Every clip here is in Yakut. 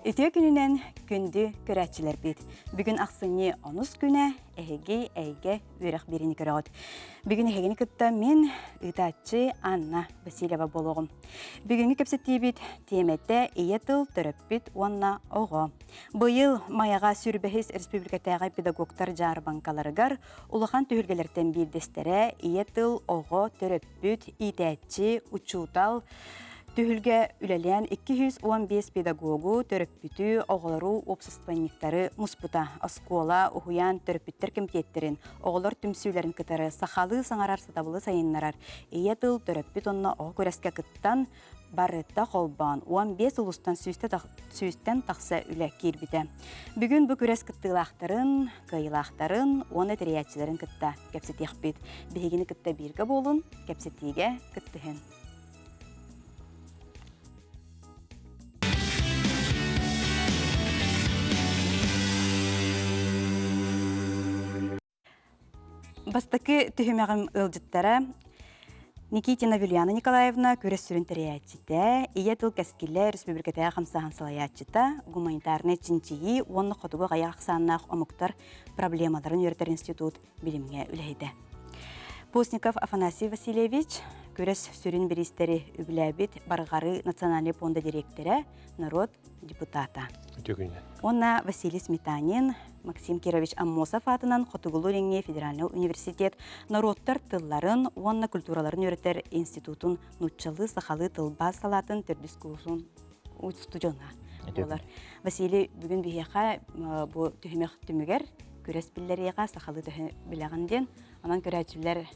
Үтүө күнүнэн күндү көрөөччүлэрбит. Бүгүн ахсынньы онус күнэ эһиги эйгэ үөрэх биэриини көрөҕүт. Бүгүн эһигини кытта мин ыытааччы Анна Васильева буолуоҕум. Бүгүҥҥү кэпсэтиибит тиэмэтэ ийэ тыл, төрөппүт уонна оҕо. Быйыл Майаҕа сүүрбэһис республикатааҕы педагогтар дьаарбаҥкаларыгар улахан түһүлгэлэртэн биирдэстэрэ ийэ тыл, оҕо, төрөппүт, иитээччи, учуутал, Түһүлгэ үлэлээн 215 педагогу, төрөппүтү, оҕолору, уопсастыбанньыктары муспута. Оскуола, уһуйаан төрөппүттэр кэмитиэттэрин, оҕолор түмсүүлэрин кытары сахалыы саҥарар сатабылы сайыннарар ийэ тыл төрөппүт уонна оҕо күрэскэ кыттан барыта холбоон 15 улуустан сүүстэн тахса үлэ киирбитэ. Бүгүн бу күрэс кыттыылаахтарын, кыайыылаахтарын уонна тэрийээччилэрин кытта кэпсэтиэхпит. Биһигини кытта бииргэ буолун, кэпсэтиигэ кыттыһын. Бастакы түһүмэҕим ыалдьыттара Никитина Вильяна Николаевна күрэс сүрүн тэрийээччитэ, Ийэ тыл кэскилэ республикатааҕы хамсааһын салайааччыта, гуманитарнай чинчийии уонна хотугу аҕыйах ахсааннаах омуктар проблемаларын үөрэтэр институт билимҥэ үлэһитэ. Постников Афанасий Васильевич күрэс сүрүн бириистэри үбүлээбит Барҕарыы национальнай пуонда дириэктэрэ, норуот депутата. Уонна Василий Сметанин, Максим Кирович Аммосов аатынан Хотугулуу-Илиҥҥи федеральнай университет норуоттар тылларын уонна культураларын үөрэтэр институтун нууччалыы-сахалыы тылбаас салаатын төрдүс курсун устудьуона буолар. Василий бүгүн биһиэхэ бу түһүмэх түмүгэр күрэс биллэриэҕэ сахалыы төһө билэҕин диэн. Онон көрөөччүлэр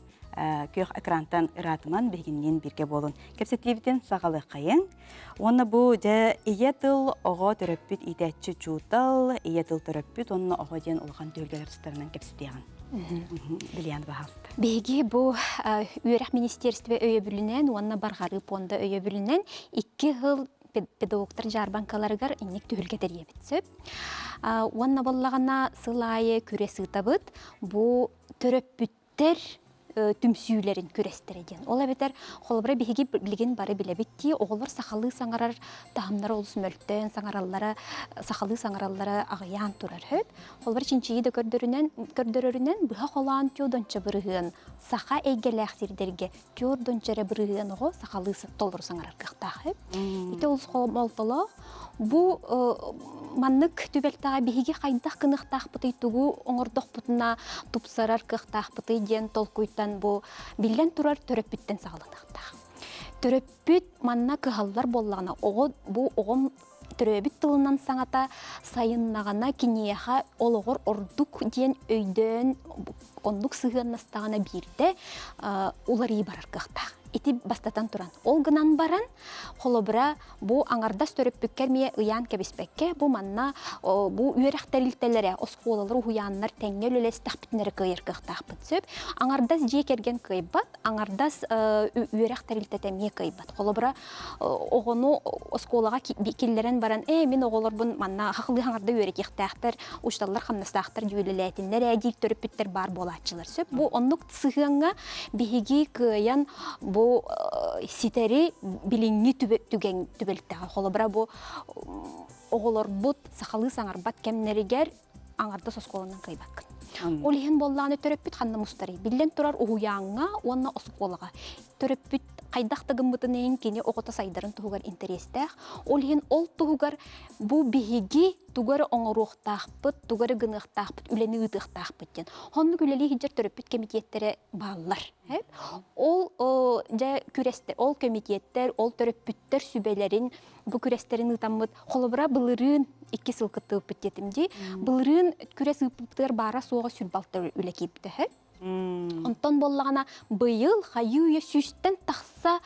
күөх экрантан ыраатыман биһигинниин бииргэ буолун. Кэпсэтиибитин саҕалыаххайыҥ. Уонна бу дьэ ийэ тыл оҕо төрөппүт иитээччи учуутал, ийэ тыл төрөппүт уонна оҕо диэн улахан түһүлгэлэр тустарынан кэпсэтиэҕин. Билиан баһаалыста. Биһиги бу үөрэх министерстве өйөбүлүнэн уонна барҕарыы пуонда өйөбүлүнэн икки сыл педагогтар дьаарбаҥкаларыгар инник түһүлгэ тэрийэбит сөп. Уонна буоллаҕына сыл аайы күрэс ыытабыт. Бу төрөппүттэр түмсүүлэрин күрэстэрэ диэн. Ол эбэтэр холобура биһиги билигин бары билэбит дии оҕолор сахалыы саҥарар таһымнара олус мөлтөөн саҥараллара сахалыы саҥараллара аҕыйаан турар сөп. Холобура чинчийии да көрдөрүнэн көрдөрөрүнэн быһа холоон түөрт бырыһыан саха эйгэлээх сирдэргэ түөрт эрэ бырыһыан оҕо сахалыы толору саҥарар кыахтаах. Ити олус хомолтолоох. Бу маннык түбэлтэҕэ биһиги хайдах гыныахтаахпытый, тугу оҥордохпутуна тупсарар кыахтаахпытый диэн толкуйтан бу биллэн турар төрөппүттэн саҕаланыахтаах. Төрөппүт манна кыһаллар буоллаҕына, оҕо бу оҕом төрөөбүт тылынан саҥата сайыннаҕына киниэхэ олоҕор ордук диэн өйдөөн оннук сыһыаннастаҕына биирдэ уларыйыы барар кыахтаах. Ити бастатан туран. Ол гынан баран, холобура, бу аҥардас төрөппүккэр эмиэ ыйаан кэбиспэккэ, бу манна бу үөрэх тэрилтэлэрэ, оскуолалар, уһуйааннар тэҥҥэ үлэлэстэхпитинэ эрэ кыайар кыахтаахпыт сөп. Аҥардас дьиэ кэргэн кыайбат, аҥардас үөрэх тэрилтэтэ эмиэ кыайбат. Холобура, оҕону оскуолаҕа киллэрэн баран, ээ, мин оҕолорбун манна хахылыы хаҥарда үөрэтиэхтээхтэр, учууталлар хамнастаахтар дьүүлэлээтиннэр ээ диир төрөппүттэр баар буолааччылар. Сөп бу оннук сыһыаҥҥа биһиги кыайан бу ситэри билиҥҥи түгэн түбэлтэҕэ холобура бу оҕолорбут сахалыы саҥарбат кэмнэригэр аҥардас оскуоланан кыайбаккын. Ол иһин буоллаҕына төрөппүт ханна мустарый? Биллэн турар уһуйааҥҥа уонна оскуолаҕа. Төрөппүт хайдах да гыммытын иһин кини оҕото сайдарын туһугар интэриэстээх. Ол иһин ол туһугар бу биһиги тугу эрэ оҥоруохтаахпыт, тугу эрэ гыныахтаахпыт, үлэни ыытыахтаахпыт диэн. Оннук үлэлии сылдьар төрөппүт кэмитиэттэрэ бааллар. Ол дьэ күрэстэр, ол кэмитиэттэр, ол төрөппүттэр сүбэлэрин бу күрэстэрин ыытаммыт холобура былырыын икки сыл кыттыбыппыт диэтим дии. Былырыын күрэс ыыппыппытыгар баара-суоҕа сүрбалта үлэ киирбитэ. Онтон буоллаҕына быйыл хайыы-үйэ сүүстэн тахса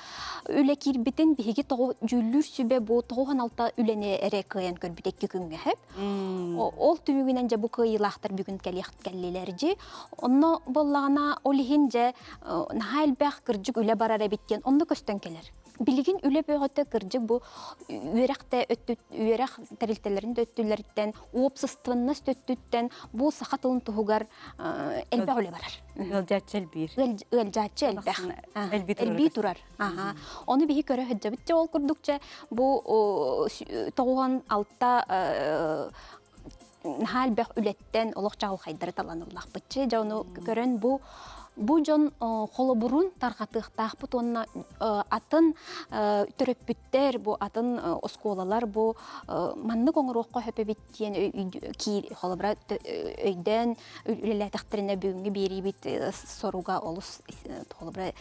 үлэ киирбитин биһиги тоҕо дьүүллүүр сүбэ бу 96 үлэни эрэ кыайан көрбүт икки күҥҥэ сөп. Ол түмүгүнэн дьэ бу кыайыылаахтар бүгүн кэлиэх кэллилэр дьи. Онно буоллаҕына ол иһин дьэ наһаа элбэх кырдьык үлэ барар эбит диэн онно көстөн кэлэр. Билигин үлэ бөҕөтө кырдьык бу үөрэх да үөрэх тэрилтэлэрин да өттүлэриттэн, уопсастыбаннас өттүттэн бу саха тылын туһугар элбэх үлэ барар. Ыалдьааччы элбиир. Ыалдьааччы элбэх. Элбии турар. Аха. Ону биһи көрө сылдьабыт. Дьэ ол курдук дьэ бу 96 наһаа элбэх үлэттэн олох чаҕылхайдары талан ыллахпытчы. Дьэ ону көрөн бу бу дьон холобурун тарҕатыахтаахпыт уонна атын төрөппүттэр бу атын оскуолалар бу маннык оҥоруохха сөп эбит диэн холобура өйдөөн үлэлээтэхтэринэ бүгүҥҥү биэриибит соруга олус холобура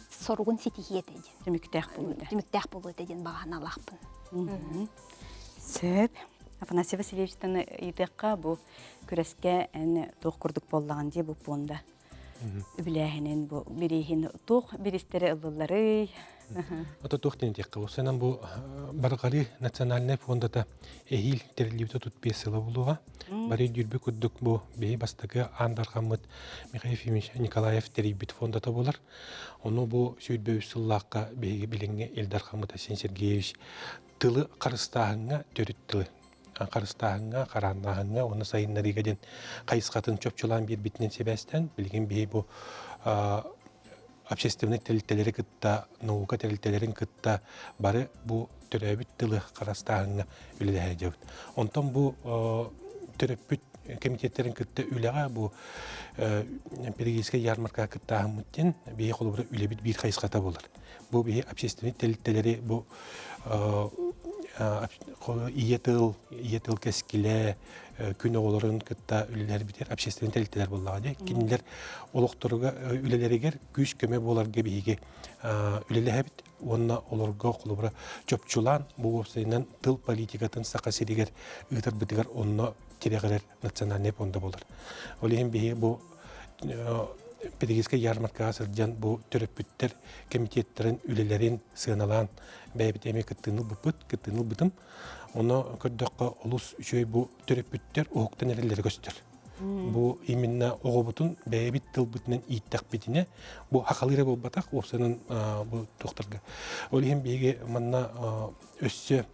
соругун ситиһиэ этэ диэн. Түмүктээх буолуо этэ. Түмүктээх буолуо этэ диэн баҕа санаалаахпын. Сөп. Афанасий Васильевичтан ыйытыахха бу күрэскэ эн туох курдук буоллаҕын дии бу пуонда үбүлээһинин бу бирииһин туох биристэри ыллыларый? Ото туох диэн этиэххэ бу бу Барҕарыы национальнай фондата эһиил тэриллибитэ тут биэс сыла буолуоҕа. Бары өйдүүрбүт курдук бу биһи бастакы аан дархаммыт Михаил Ефимович Николаев тэрийбит фондата буолар. Ону бу 23 сыллаахха биһиги билиҥҥи Ил Дархаммыт Айсен Сергеевич тылы харыстааһыҥҥа төрүт тылы харыстааһыҥҥа, харааннааһыҥҥа уонна сайыннарыыга диэн хайысхатын чопчулаан биэрбитинэн сибээстээн билигин биһи бу общественнай тэрилтэлэри кытта, наука тэрилтэлэрин кытта бары бу төрөөбүт тылы харыстааһыҥҥа үлэлэһэ сылдьабыт. Онтон бу төрөппүт комитеттэрин кытта үлэҕэ бу педагогическай ярмаркаҕа кыттааһыммыт диэн биһи холобура үлэбит биир хайысхата буолар. Бу биһи общественнай тэрилтэлэри бу ийэ тыл, ийэ тыл кэскилэ, күн оҕолорун кытта үлэлэрбитигэр общественнай тэрилтэлэр буоллаҕа дии. Кинилэр олохторугар үлэлэригэр күүс-көмө буоларга биһиги үлэлэһэбит уонна олорго холобура чопчулаан бу уопсайынан тыл политикатын Саха сиригэр ыытарбытыгар онно тирэҕирэр национальнай фонда буолар. Ол иһин биһиги бу педагогическай ярмаркаҕа сылдьан бу төрөппүттэр комитеттарын үлэлэрин сыаналаан бэйэбит эмиэ кыттыыны ылбыппыт, кыттыыны ылбытым. Ону көрдөххө олус үчүгэй бу төрөппүттэр уһуктан эрэллэрэ көстөр. Бу именно оҕобутун бэйэбит тылбытынан ииттэхпитинэ, бу хахалыы эрэ буолбатах, уопсайынан бу туохтарга. Ол иһин биһиги манна өссө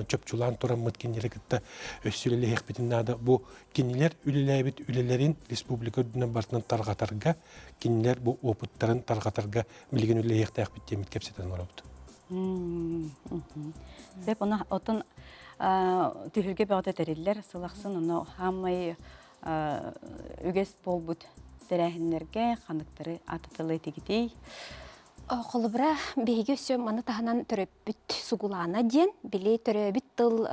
чопчулаан тураммыт кинилэри кытта өссө үлэлэһиэхпитин наада. Бу кинилэр үлэлээбит үлэлэрин республика үрдүнэн барытынан тарҕатарга, кинилэр бу опыттарын тарҕатарга билигин үлэлэһиэхтээхпит диэммит кэпсэтэн олоробут. Сөп, ону отон түһүлгэ бөҕөтө тэриллэр сыл ахсын ону хаамай үгэс буолбут тэрээһиннэргэ ханыктары ататылы этигитий? Холобура, биһиги өссө маны таһынан төрөппүт сугулаана диэн, били төрөөбүт тыл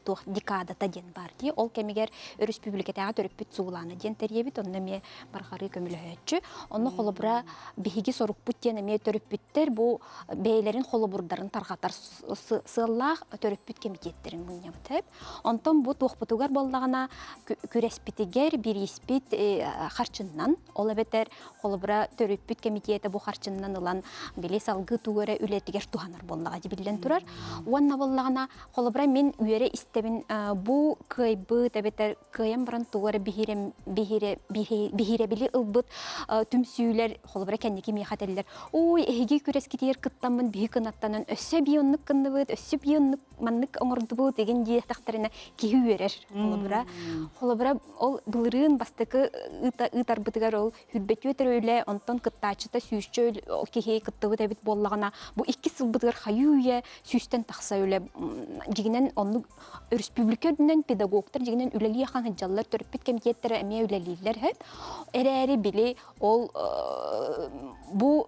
туох декадата диэн баар дии. Ол кэмигэр өрөспүүбүлүкэтээҕи төрөппүт сугулаана диэн тэрийэбит, онно эмиэ барҕарыы көмөлөһөөччү. Онно холобура, биһиги сорукпут диэн эмиэ төрөппүттэр бу бэйэлэрин холобурдарын тарҕатар сыаллаах төрөппүт кэмитиэттэрин мунньабыт. Онтон бу туохпутугар буоллаҕына күрэспитигэр бирииспит харчыннан, ол эбэтэр Холобура, төрүппүт кэмитиэтэ бу харчыннан ылан, били салгыы тугу эрэ үлэтигэр туһанар буоллаҕа дии биллэн турар. Уонна буоллаҕына, холобура, мин үөрэ истэбин бу кыайбыт эбэтэр кыайан баран тугу эрэ биһирэбили ылбыт түмсүүлэр холобура кэнники миэхэ этэллэр ой эһиги күрэскитигэр кыттаммын биһи кынаттанан өссө бии оннук гынныбыт өссө бии оннук маннык оҥордубут игин диэтэхтэринэ киһи үөрэр холобура холобура ол былырыын бастакы ыытарбытыгар ол хүрбэтүөт эрэ үлэ онтон кыттааччыта сүүсчэ киһи кыттыбыт эбит буоллаҕына бу иккис сылбытыгар хайыы үйэ сүүстэн тахса үлэ дьигинэн оннук өрөспүүбүлүкэ үрдүнэн педагогтар дьигинэн үлэлии ахан сылдьаллар төрөппүт кэмитиэттэрэ эмиэ үлэлииллэр эрээри били ол бу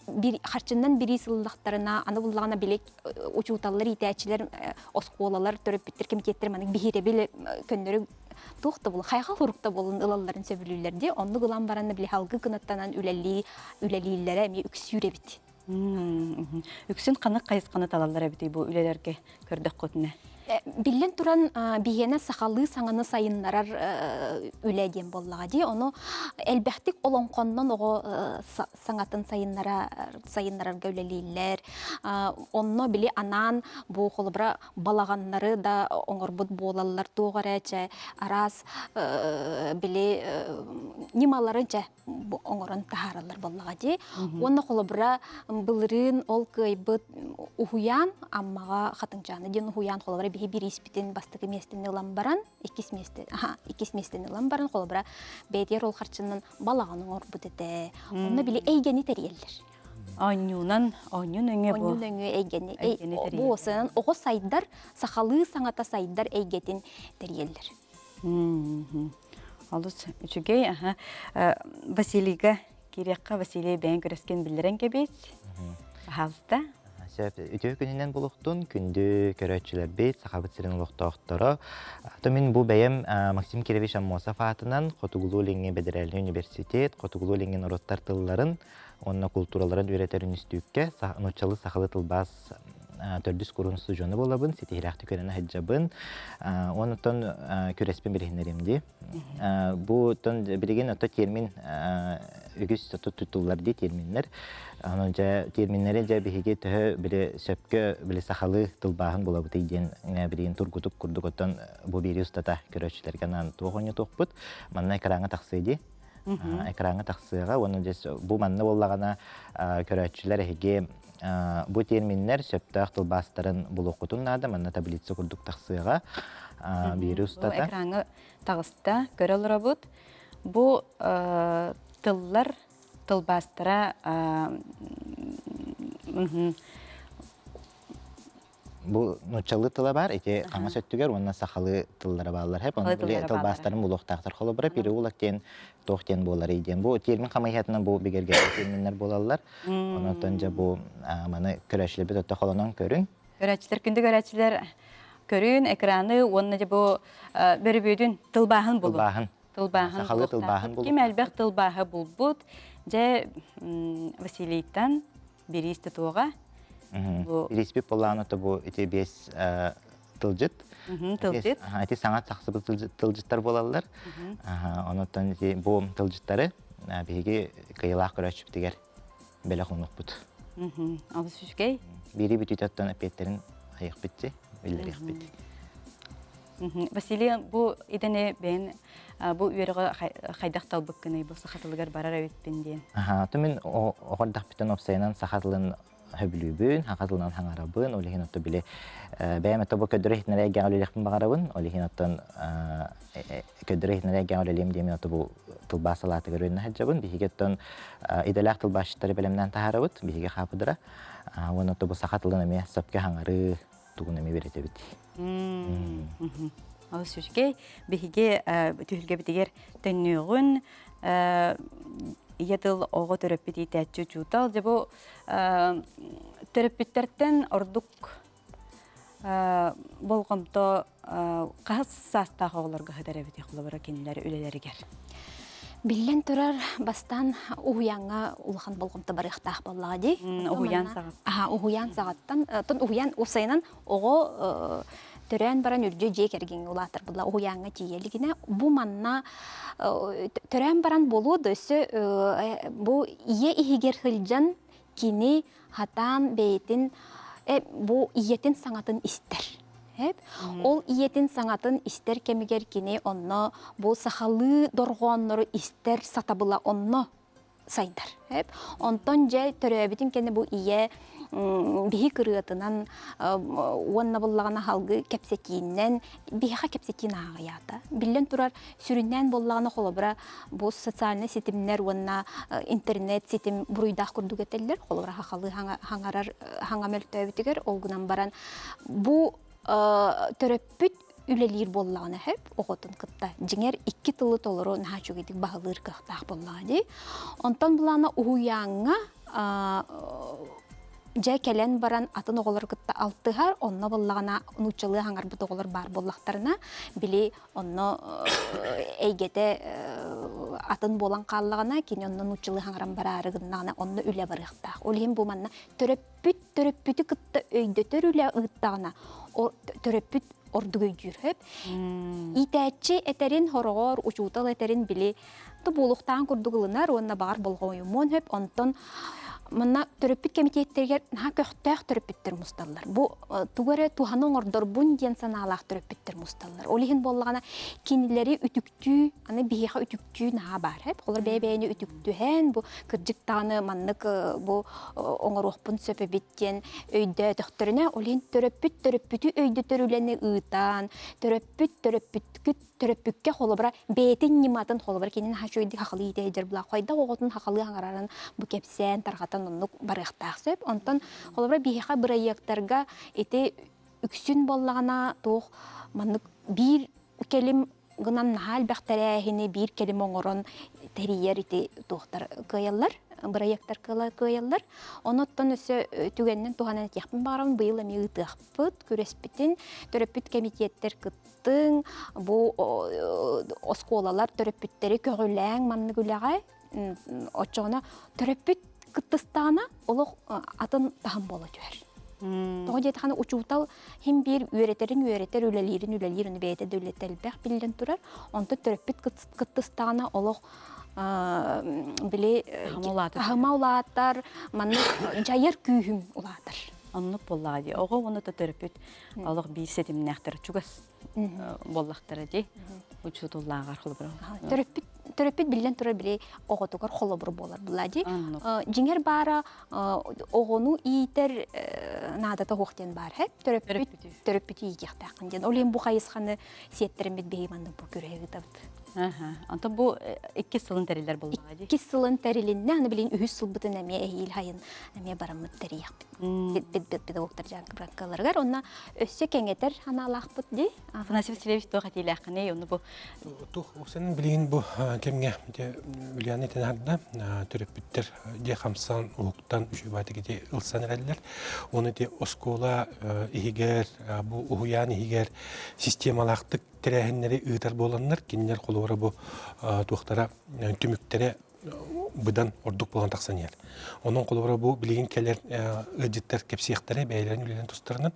бир харчыннан бириис ыллахтарына аны буллаҕына били учууталлар иитээччилэр оскуолалар төрөппүттэр кэмитиэттэр маннык биһирэбил көннөрү туох да буолун хайҕал урук да буолун ылалларын сөбүлүүллэр дии оннук ылан баран били халгы кынаттанан үлэлии үлэлииллэрэ эмиэ үксүүр эбит Үксүн ханнык хайысханы талаллар эбитий бу үлэлэргэ көрдөххүтүнэ? Биллэн туран, биһиэнэ сахалыы саҥаны сайыннарар үлэ диэн буоллаҕа дии. Ону элбэхтик олоҥхоннон оҕо саҥатын сайыннара сайыннарарга үлэлииллэр. Онно били анаан бу холобура балаҕаннары да оҥорбут буолаллар. Туох эрэ чэ араас били ньымалары чэ оҥорон таһаараллар буоллаҕа дии. Уонна холобура былырыын ол кыайбыт уһуйаан Аммаҕа Хатыҥчааны диэн уһуйаан холобура биһи бирииспитин бастакы миэстэни ылан баран иккис миэстэ аха иккис миэстэни ылан баран холобура бэйэтигэр ол харчынан балаҕан оҥорбут этэ. Онно били эйгэни тэрийэллэр. Оонньуунан, оонньуу нөҥүө бу. Оонньуу нөҥүө эйгэни. Бу осынан оҕо сайдар, сахалыы саҥата сайдар эйгэтин тэрийэллэр. Олус үчүгэй. Аха. Василийга киириэххэ Василий бэйэҥ күрэскин биллэрэн кэбис. Пожалуйста. Сөп. Үтүө күнүнэн булуохтун, күндү көрөөччүлэрбит, Сахабыт сирин олохтоохторо. То мин бу бэйэм Максим Кирович Аммосов аатынан Хотугулуу-Илиҥҥи бэдэрээлинэй университет Хотугулуу-Илиҥҥи норуоттар тылларын уонна култуураларын үөрэтэр үнүстүүккэ нууччалыы сахалыы тылбаас төрдүс курун устудьуона буолабын, ситиһиилээхтик үөрэнэ сылдьабын. Онтон күрэспин билиһиннэриэм дии. Бу тон билигин ото термин үгүс туттуллар дии терминнэр. Онон дьэ терминнэри дьэ биһиги төһө били сөпкө били сахалыы тылбааһын булабытый диэн билигин тургутук курдук оттон бу биэрии устата көрөөччүлэргэ анаан туох оонньотуохпут. Манна экраҥҥа тахсыа дии. Экраҥҥа тахсыаҕа уонна дьэ бу манна буоллаҕына көрөөччүлэр эһиги бу терминнэр сөптөөх тылбаастарын булуоххутун наада манна таблица курдук тахсыаҕа биири устата бу экраҥҥа таҕыста көрө олоробут бу тыллар тылбаастара Бу нууччалыы тыла баар, ити хаҥас өттүгэр уонна сахалыы тыллара бааллар. Хэп, ону били тылбаастарын булуохтаахтар. Холобура, переулок диэн туох диэн буоларый диэн. Бу термин хамыйыһатынан бу бигэргэтэр терминнэр буолаллар. Онон дьэ бу маны көрөөччүлэрбит өттө холонон көрүҥ. Көрөөччүлэр, күндү көрөөччүлэр, көрүн, экраны уонна дьэ бу бөрүбүөтүн тылбааһын булун. Тылбааһын. Тылбааһын Сахалыы тылбааһын булун. Ким элбэх тылбааһы булбут, дьэ Василийтан бириис тутуоҕа. Бу Бирииспит буоллаҕына то бу ити биэс тылдьыт. Тылдьыт. Ити саҥа тахсыбыт тылдьыттар буолаллар. Онон ити бу тылдьыттары биһиги кыйылаах көрөөччүбүтүгэр бэлэх уунуохпут. Олус үчүгэй. Биири бүтүүтэ эппиэттэрин айыахпыт биллэриэхпит. Василий, бу идэни бэйэн бу үөрэҕи хайдах талбыккыный бу саха тылыгар барар эбиппин диэн. Аха, то мин оҕордахпыттан опсайынан саха тылын сөбүлүүбүн, саха тылынан хаҥарабын, ол иһин отто били бэйэм это бу көдөрө иһитинэрэ эйгэҕэ үлэлиэхпин баҕарабын, ол иһин оттон көдөрө иһитинэрэ эйгэҕэ үлэлиэм диэмин отто бу тылбаас салаатыгар үөрэнэ сылдьабын. Биһиги оттон идэлээх тылбаасчыттары бэлэмнээн таһаарабыт, биһиги хаапыдыра. Уонна отто бу саха тылын эмиэ сөпкө хаҥарыы тугун эмиэ үөрэтэбит. Олус үчүгэй. Биһиги түһүлгэбитигэр төннүөҕүн ийэ тыл оҕо төрөппүт иитээччи учуутал. Дьэ бу төрөппүттэртэн ордук болҕомто хаһыс саастаах оҕолорго сытар эбит холобура кинилэр үлэлэригэр? Биллэн турар, бастаан уһуйааҥҥа улахан болҕомто барыахтаах буоллаҕа дии. Уһуйаан саҕаттан. Аха, уһуйаан саҕаттан. Оттон уһуйаан уопсайынан оҕо төрөөн баран үрдү дьиэ кэргэҥҥэ улаатар буолла уһуйааҥҥа тиийэ илигинэ бу манна төрөөн баран буолуо да өссө бу ийэ иһигэр сылдьан кини хатаан бэйэтин бу ийэтин саҥатын истэр. Ол ийэтин саҥатын истэр кэмигэр кини онно бу сахалыы дорҕооннору истэр сатабыла онно сайдар. Онтон дьэ төрөөбүтүн кэннэ бу ийэ биһи кырыатынан уонна буллаҕына халгы кэпсэтииннэн биһиэхэ кэпсэтиин ааҕыйаата. Биллэн турар, сүрүннээн буоллаҕына холобура бу социальнай ситимнэр уонна интернет ситим буруйдаах курдук этэллэр. Холобура хахалыы хаҥарар хаҥа мөлтөөбүтүгэр ол гынан баран бу төрөппүт үлэлиир буоллаҕына сөп оҕотун кытта дьиҥэр икки тылы толору наһаа үчүгэйдик баһылыыр кыахтаах буоллаҕа дии. Онтон былаана уһуйааҥҥа дьэ кэлэн баран атын оҕолору кытта алтыһар, онно буоллаҕына нууччалыы хаҥарбыт оҕолор баар буоллахтарына, били онно эйгэтэ атын буолан хааллаҕына, кини онно нууччалыы хаҥаран бараары гыннаҕына, онно үлэ барыахтаах. Ол иһин бу манна төрөппүт төрөппүтү кытта өйдөтөр үлэ ыыттаҕына, төрөппүт ордук өйдүүр хөп. Иитээччи этэрин хороҕор, учуутал этэрин били ту буолуохтаан курдук ылынар уонна баҕар болҕойумуон хөп. Онтон манна төрөппүт кэмитиэттэригэр наһаа көхтөөх төрөппүттэр мусталлар. Бу тугу эрэ туһаны оҥордорбун диэн санаалаах төрөппүттэр мусталлар. Ол иһин буоллаҕына кинилэри үтүктүү, аны биһиэхэ үтүктүү наһаа баар. Олор бэйэ-бэйэни үтүктүһэн, бу кырдьык даҕаны маннык бу оҥоруохпун сөп эбит диэн өйдөөтөхтөрүнэ, ол иһин төрөппүт төрөппүтү өйдөтөр үлэни ыытан, төрөппүт төрөппүткүт төрөппүккэ холобура бэйэтин ньыматын холобура кини наһаа үчүгэйдик хахалыы иитэ сылдьар була хайдах оҕотун хахалыы аҥарарын бу кэпсээн тарҕатан оннук барыахтаах сөп онтон холобура биһиэхэ бырайыактарга ити үксүн буоллаҕына туох маннык биир кэлим гынан наһаа элбэх тэрээһини биир кэлим оҥорон тэрийэр ити туохтар кыайаллар бырайыактар кыайаллар онуттан өссө түгэнинэн туһанан этиэхпин баҕарабын быйыл эмиэ ыытыахпыт күрэспитин төрөппүт кэмитиэттэр кыттыҥ бу оскуолалар төрөппүттэри көҕүлээҥ маннык үлэҕэ оччоҕуна төрөппүт кыттыстаҕына олох атын таһым буола түһэр. Тоҕо диэтэххинэ учуутал хим биир үөрэтэрин үөрэтэр, үлэлиирин үлэлиир, ону бэйэтэ да үлэтэ элбэх биллэн турар. Онтон төрөппүт кыттыстаҕына олох били таһыма улаатар, маннык дьайар күүһүм улаатар. Оннук буоллаҕа дии. Оҕо уонна төрөппүт олох биир ситимнээхтэр чугас буоллахтара дии. Учууталлааҕар холобура. Төрөппүт төрөппүт биллэн турар били оҕотугар холобур буолар була дии. Дьиҥэр баара оҕону иитэр наадата суох диэн баар һэ. Төрөппүт төрөппүтү иитиэхтээххин диэн. Ол иһин бу хайысханы сиэттэриммит биһиги маннык бу күрэһи ыытабыт. Онтон бу иккис сылын тэриллэр буоллаҕа дии. Иккис сылын тэрилиннэ, аны билин үһүс сылбытын эмиэ эһиил хайын эмиэ бараммыт тэрийэхпит. Педагогтар дьаҥкыбыраккаларыгар онно өссө кэҥэтэр анаалаахпыт дии. Афанасий Васильевич туох этиилээххиний? Онно бу Тух сен билигин бу кэмҥэ Ульяна этэн төрөппүттэр дьиэ хамсан уһуктан үчүгэй ити ылсан эрэллэр. Оны ити оскуола иһигэр бу уһуйаан иһигэр системалаахтык тэрээһиннэри ыытар буоланнар кинилэр холобура бу туохтара түмүктэрэ быдан ордук буолан тахсан иһэр. Онон холобура бу билигин кэлэр ыалдьыттар кэпсиэхтэрэ бэйэлэрин үлэлэрин тустарынан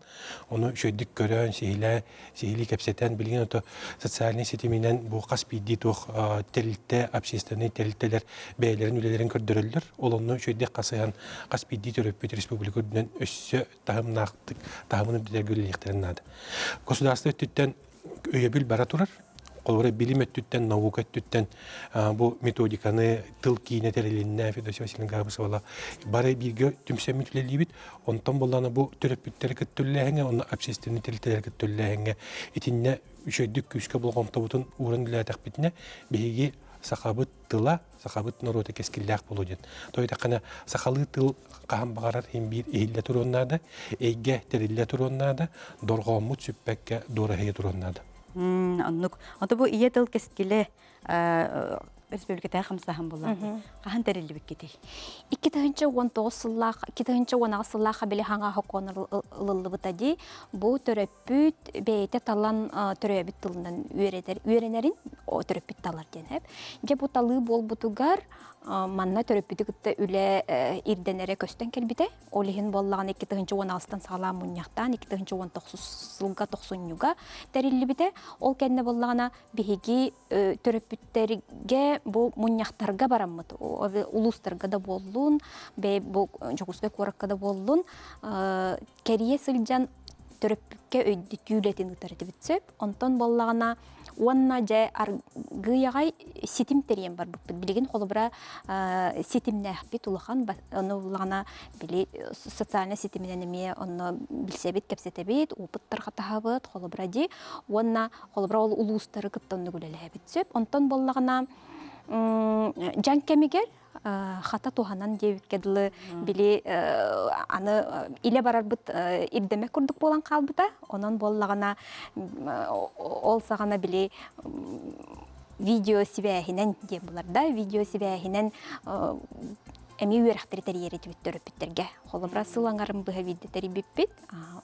ону үчүгэйдик көрөн, сиһилээ, сиһилии кэпсэтэн билигин ото социальнай ситиминэн бу хас биирдии туох тэрилтэ, общественнай тэрилтэлэр бэйэлэрин үлэлэрин көрдөрөллөр. Ол онно үчүгэйдик хасыһан хас биирдии төрөппүт республика үрдүнэн өссө таһымнаахтык таһымын үрдэтэргэ үлэлиэхтэрин наада. Государство өттүттэн өйөбүл бара турар. Холобура, билим өттүттэн, наука өттүттэн бу методиканы тыл киинэ тэрилиннэ Федосия Васильевна Габысовала бары бииргэ түмсэммит үлэлиибит. Онтон буоллаҕына бу төрөппүттэри кытта үлэлээһиҥҥэ уонна общественный тэрилтэлэри кытта үлэлээһиҥҥэ итиннэ үчүгэйдик күүскэ болҕомтобутун ууран үлэлээтэхпитинэ биһиги сахабыт тыла, сахабыт норуота кэскиллээх буолуо диэн. То этэххинэ, сахалыы тыл хаһан баҕарар иһин биир иһиллэ туруон наада, эйгэ тэриллэ туруон наада, дорҕооммут сүппэккэ дуораһыйа туруон наада. Оннук. Ото бу ийэ тыл кэскилэ республикатааҕы хамсааһын буолла. Хаһан тэриллибиккитий? 2019 сыллаах 2018 сыллаах били хаҥа сокуон ылыллыбыта дии. Бу төрөппүт бэйэтэ талан төрөөбүт тылынан үөрэтэр үөрэнэрин төрөппүт талар диэн эп. Дьэ бу талыы буолбутугар манна төрөппүтү кытта үлэ ирдэнэрэ көстөн кэлбитэ. Ол иһин буоллаҕына 2016-тан саҕалаан мунньахтаан 2019 сылга тохсунньуга тэриллибитэ. Ол кэннэ буоллаҕына биһиги төрөппүттэргэ бу мунньахтарга бараммыт улуустарга да буоллун, бу Дьокуускай куоракка да буоллун кэрийэ сылдьан төрөппүккэ өйдөтүү үлэтин ыытар этибит сөп. Онтон буоллаҕына уонна дьэ аргыый аҕай ситим тэрийэн барбыппыт. Билигин холобура ситимнээхпит улахан, ону буллаҕына били социальнай ситиминэн эмиэ онно билсэбит, кэпсэтэбит, опыт тарҕатаһабыт, холобура дии. Уонна холобура ол улуустары кытта оннук үлэлэһэбит сөп. Онтон буоллаҕына дьаҥ кэмигэр хата туһанан диэбиккэ дылы били аны илэ барарбыт ирдэмэ курдук буолан хаалбыта. Онон буоллаҕына ол саҕана били видео сибээһинэн диэн булар да видео сибээһинэн эмиэ үөрэхтэри тэрийэр этибит төрөппүттэргэ. Холобура сыл аҥарын быһа биирдэ тэрийбиппит.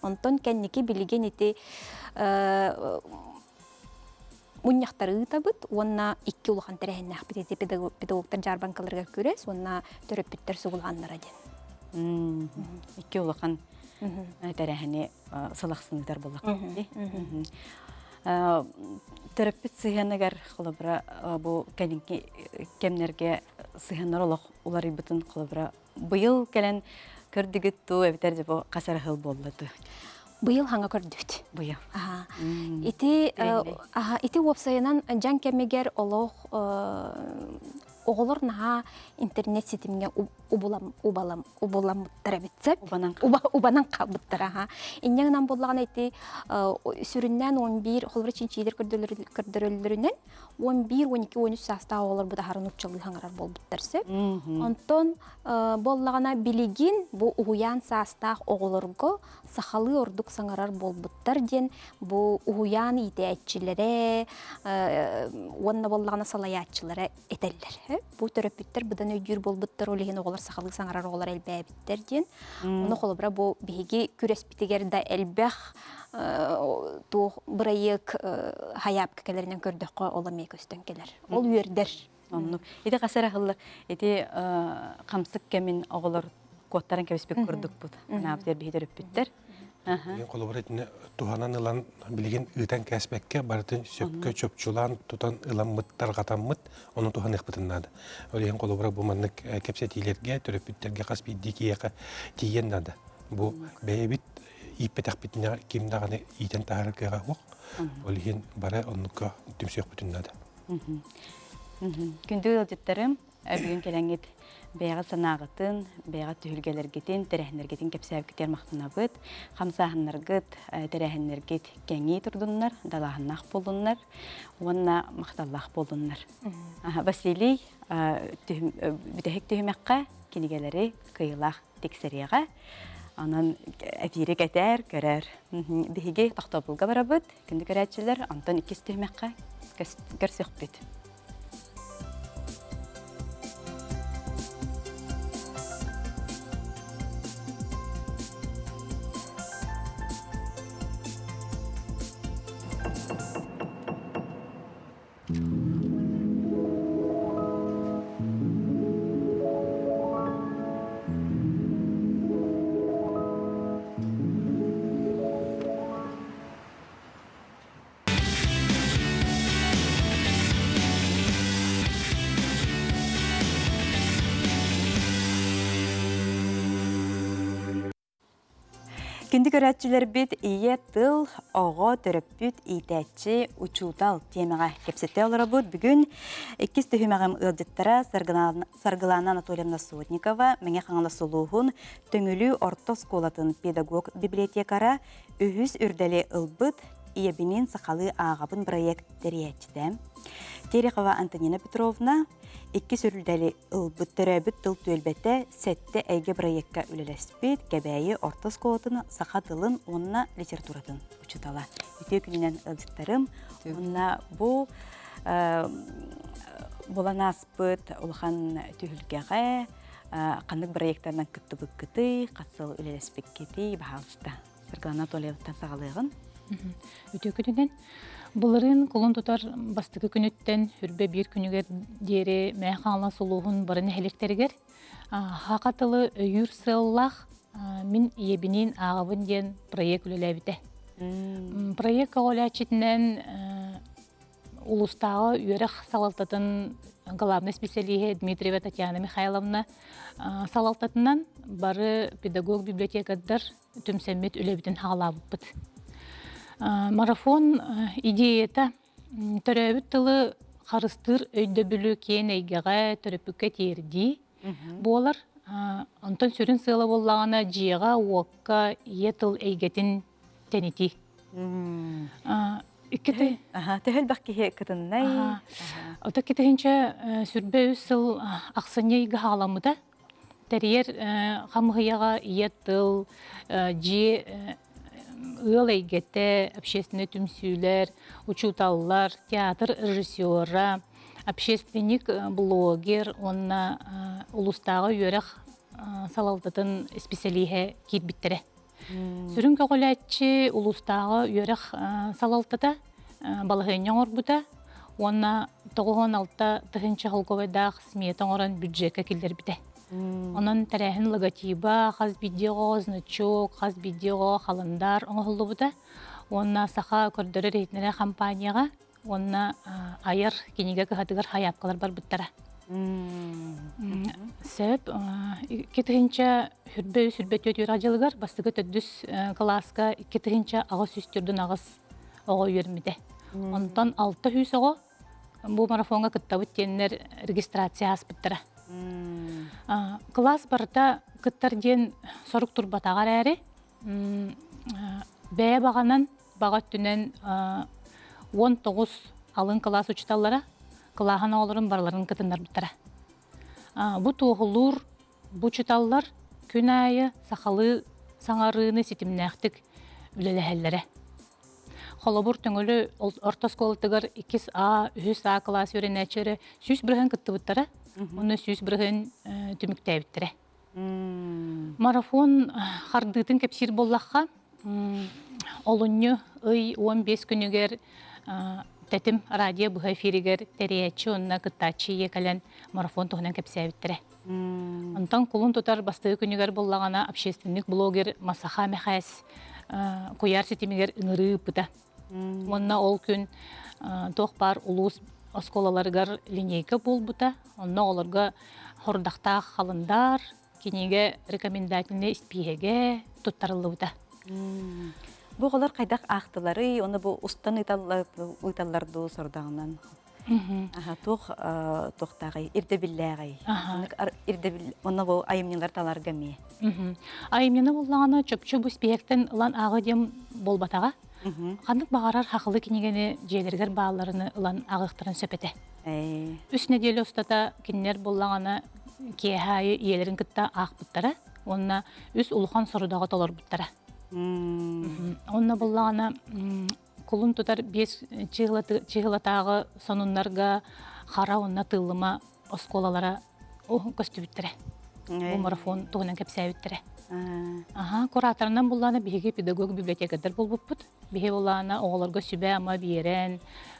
Онтон кэнники билигин ити мунньахтары ыытабыт уонна икки улахан тэрээһиннээхпит ити педагогтар дьаарбаҥкаларыгар күрэс уонна төрөппүттэр сугулааннара диэн. Икки улахан. Тэрээһини сылахсыныытар буоллахпыт. Төрөппүт сыһыаныгар холобура бу кэнники кэмнэргэ сыһыаннар олох уларыйбытын холобура быйыл кэлэн көрдүгүт туу эбэтэр дьэ бу хас эрэ сыл буолла дуу? Быйыл хаҥа көрдүбүт. Быйыл. Ити ити уопсайынан дьаҥ кэмигэр олох оҕолор наһаа интернет ситимҥэ убулам убалам убуламмыттар эбит сөп убанан хаалбыттар аха инньэ гынан буоллаҕына ити сүрүннээн 11 холобура чинчиилэр көрдөрөллөрүнэн 11 12 13 саастаах оҕолорбут аһары нууччалыы хаҥарар буолбуттар сөп онтон буоллаҕына билигин бу уһуйаан саастаах оҕолорго сахалыы ордук саҥарар буолбуттар диэн бу уһуйаан иитээччилэрэ уонна буоллаҕына салайааччылара этэллэр. Бу төрөппүттэр быдан өйдүүр буолбуттар, ол иһин оҕолор сахалыы саҥарар оҕолор элбээбиттэр диэн. Ону холобура бу биһиги күрэспитигэр да элбэх туох бырайыак хайаапка кэлэринэн көрдөххө ол эмиэ көстөн кэлэр. Ол үөрдэр. Оннук. Ити хас эрэ сыллар ити хамсык кэмин оҕолор куоттаран кэбиспит курдукпут. Анаабытыгар биһи төрөппүттэр. Билигин холобура итини туһанан ылан билигин ыытан кээспэккэ барытын сөпкө чопчулаан тутан ыламмыт тарҕатаммыт ону туһаныахпытын наада. Ол иһин холобура бу маннык кэпсэтиилэргэ төрөппүттэргэ хас биирдии киһиэхэ тиийэн наада. Бу бэйэбит ииппэтэхпитинэ ким даҕаны иитэн таһаарар кыаҕа суох. Ол иһин бары оннукка түмсүөхпүтүн наада. Күндү ыалдьыттарым, бүгүн кэлэҥҥит бэйэҕит санааҕытын, бэйэҕит түһүлгэлэргитин, тэрээһиннэргитин кэпсээбиккитигэр махтанабыт. Хамсааһыннаргыт, тэрээһиннэргит кэҥии турдуннар, далааһыннаах буоллуннар уонна махталлаах буоллуннар. Василий бүтэһик түһүмэххэ кинигэлэри кыайыылаах тиксэриэҕэ. Онон эфири кэтээр, көрөр. Биһиги тохтобулга барабыт. Күндү көрөөччүлэр, онтон иккис түһүмэххэ көрсүөхпүт. Күндү көрөөччүлэрбит ийэ тыл, оҕо, төрөппүт, иитээччи, учуутал тиэмэҕэ кэпсэтэ олоробут. Бүгүн иккис түһүмэҕим ыалдьыттара Саргылана Анатольевна Сотникова, Мэҥэ Хаҥалас улууһун Төҥүлү орто оскуолатын педагог-библиотекара, үһүс үрдэли ылбыт Ийэбиниин сахалыы ааҕабын бырайыак тэрийээччитэ. Терехова Антонина Петровна иккис үрдэли ылбыт төрөөбүт тыл түөлбэтэ сэттэ эйгэ бырайыакка үлэлэспит Кэбээйи орто оскуолатын саха тылын уонна литературатын учуутала. Үтүө күнүнэн ыалдьыттарым. Уонна бу буолан ааспыт улахан түһүлгэҕэ ханнык бырайыактарынан кыттыбыккытый, хас сыл үлэлэспиккитий, баһаалыста. Саргылана Анатольевтан саҕалыаҕын. Үтүө күнүнэн. Былырыын кулун тутар бастакы күнүттэн үрбэ биир күнүгэр диэри Мэҥэ Хаҥалас улууһун бары нэһилиэктэригэр саха тылы өйүүр сыаллаах Мин ийэбиниин ааҕабын диэн проект үлэлээбитэ. Проект көҕүлээччитинэн улуустааҕы үөрэх салалтатын главнай специалиһэ Дмитриева Татьяна Михайловна салалтатынан бары педагог-библиотекардар түмсэммит үлэбитин хаалаабыппыт. Марафон идеята төрөөбүт тылы харыстыыр өйдөбүлү киэн эйгэҕэ төрөппүккэ тиэрдии буолар. Онтон сүрүн сыала буоллаҕына дьиэҕэ, уокка ийэ тыл эйгэтин тэнитии. Икки Төһө элбэх киһи кытыннай? Ото китиһинчэ сүрбэ үс сыл ахсынньы ыйга хаҕаламмыта. Тэрийэр хамыһыйаҕа ийэ тыл, дьиэ ыал эйгэтэ, общественнай түмсүүлэр, учууталлар, театр режиссера, общественник, блогер уонна улуустааҕы үөрэх салалтатын исписэлииһэ киирбиттэрэ. Сүрүн көҕүлээччи улуустааҕы үөрэх салалтата балаһыанньа оҥорбута уонна 96 тыһыынча холкуобайдаах смета оҥорон бюджекка киллэрбитэ. Онон тэрээһин логотиба, хас биирдии оҕо значок, хас биирдии оҕо халандаар оҥоһуллубута. Уонна саха көрдөрөр иһитиннэрэр хампаанньаҕа уонна айар кинигэ кыһатыгар хайаапкалар барбыттара. Сөп. 2000 хүрбэ үс хүрбэ түөрт үөрэх дьылыгар бастакы төрдүс кылааска 2848 оҕо үөрмүтэ. Онтон 600 оҕо бу марафоҥҥа кыттабыт диэннэр регистрация ааспыттара. Кылаас барыта кыттар диэн сорук турбатаҕа эрээри, бэйэ баҕанан баҕа өттүнэн 19 алын кылаас учууталлара кылааһын оҕолорун барыларын кытыннарбыттара. Бу туоһулуур бу учууталлар күн аайы сахалыы саҥарыыны ситимнээхтик үлэлэһэллэрэ. Холобур, Төҥөлү орто оскуолатыгар иккис А, үһүс А кылаас үөрэнээччилэрэ 100% кыттыбыттара, уонна 100% түмүктээбиттэрэ. Марафон хардыытын кэпсиир буоллахха, олунньу ый 15 күнүгэр Тэтим радио быһа эфиригэр тэрийээччи уонна кыттааччы ийэ кэлэн марафон туһунан кэпсээбиттэрэ. Онтон кулун тутар бастакы күнүгэр буллаҕына общественник блогер Масаха Мэхээс куйаар ситимигэр ыҥырыы ыыппыта. Уонна ол күн туох баар улуус оскуолаларыгар линейка буолбута. Онно оҕолорго хордахтаах халандаар, кинигэ рекомендательнай испииһэгэ туттарыллыбыта. Бу оҕолор хайдах аахтыларый? Оны бу устан ыыталлар дуу сордоҕунан? Туох туохтааҕый? Ирдэбиллээҕий? Ирдэбил онно бу айымньылар таларга эмиэ. Айымньыны буллаҕына чопчу бу испииһэктэн ылан ааҕыы диэн буолбатаҕа. Ханнык баҕарар хахылы кинигэни дьиэлэригэр баалларыны ылан ааҕыахтарын сөп этэ. Үс нэдиэлэ устата кинилэр буллаҕына киэһэ аайы ийэлэрин кытта аахпыттара уонна үс улахан сорудаҕы толорбуттара. Онно буллаҕына кулун тутар биэс чыһылатааҕы сонуннарга хара уонна тыыллыма оскуолалара көстүбүттэрэ. Бу марафон туһунан кэпсээбиттэрэ. Аха, кураторынан буллаана биһиги педагог библиотекардар буолбуппут. Биһи буллаана оҕолорго сүбэ-ама биэрэн,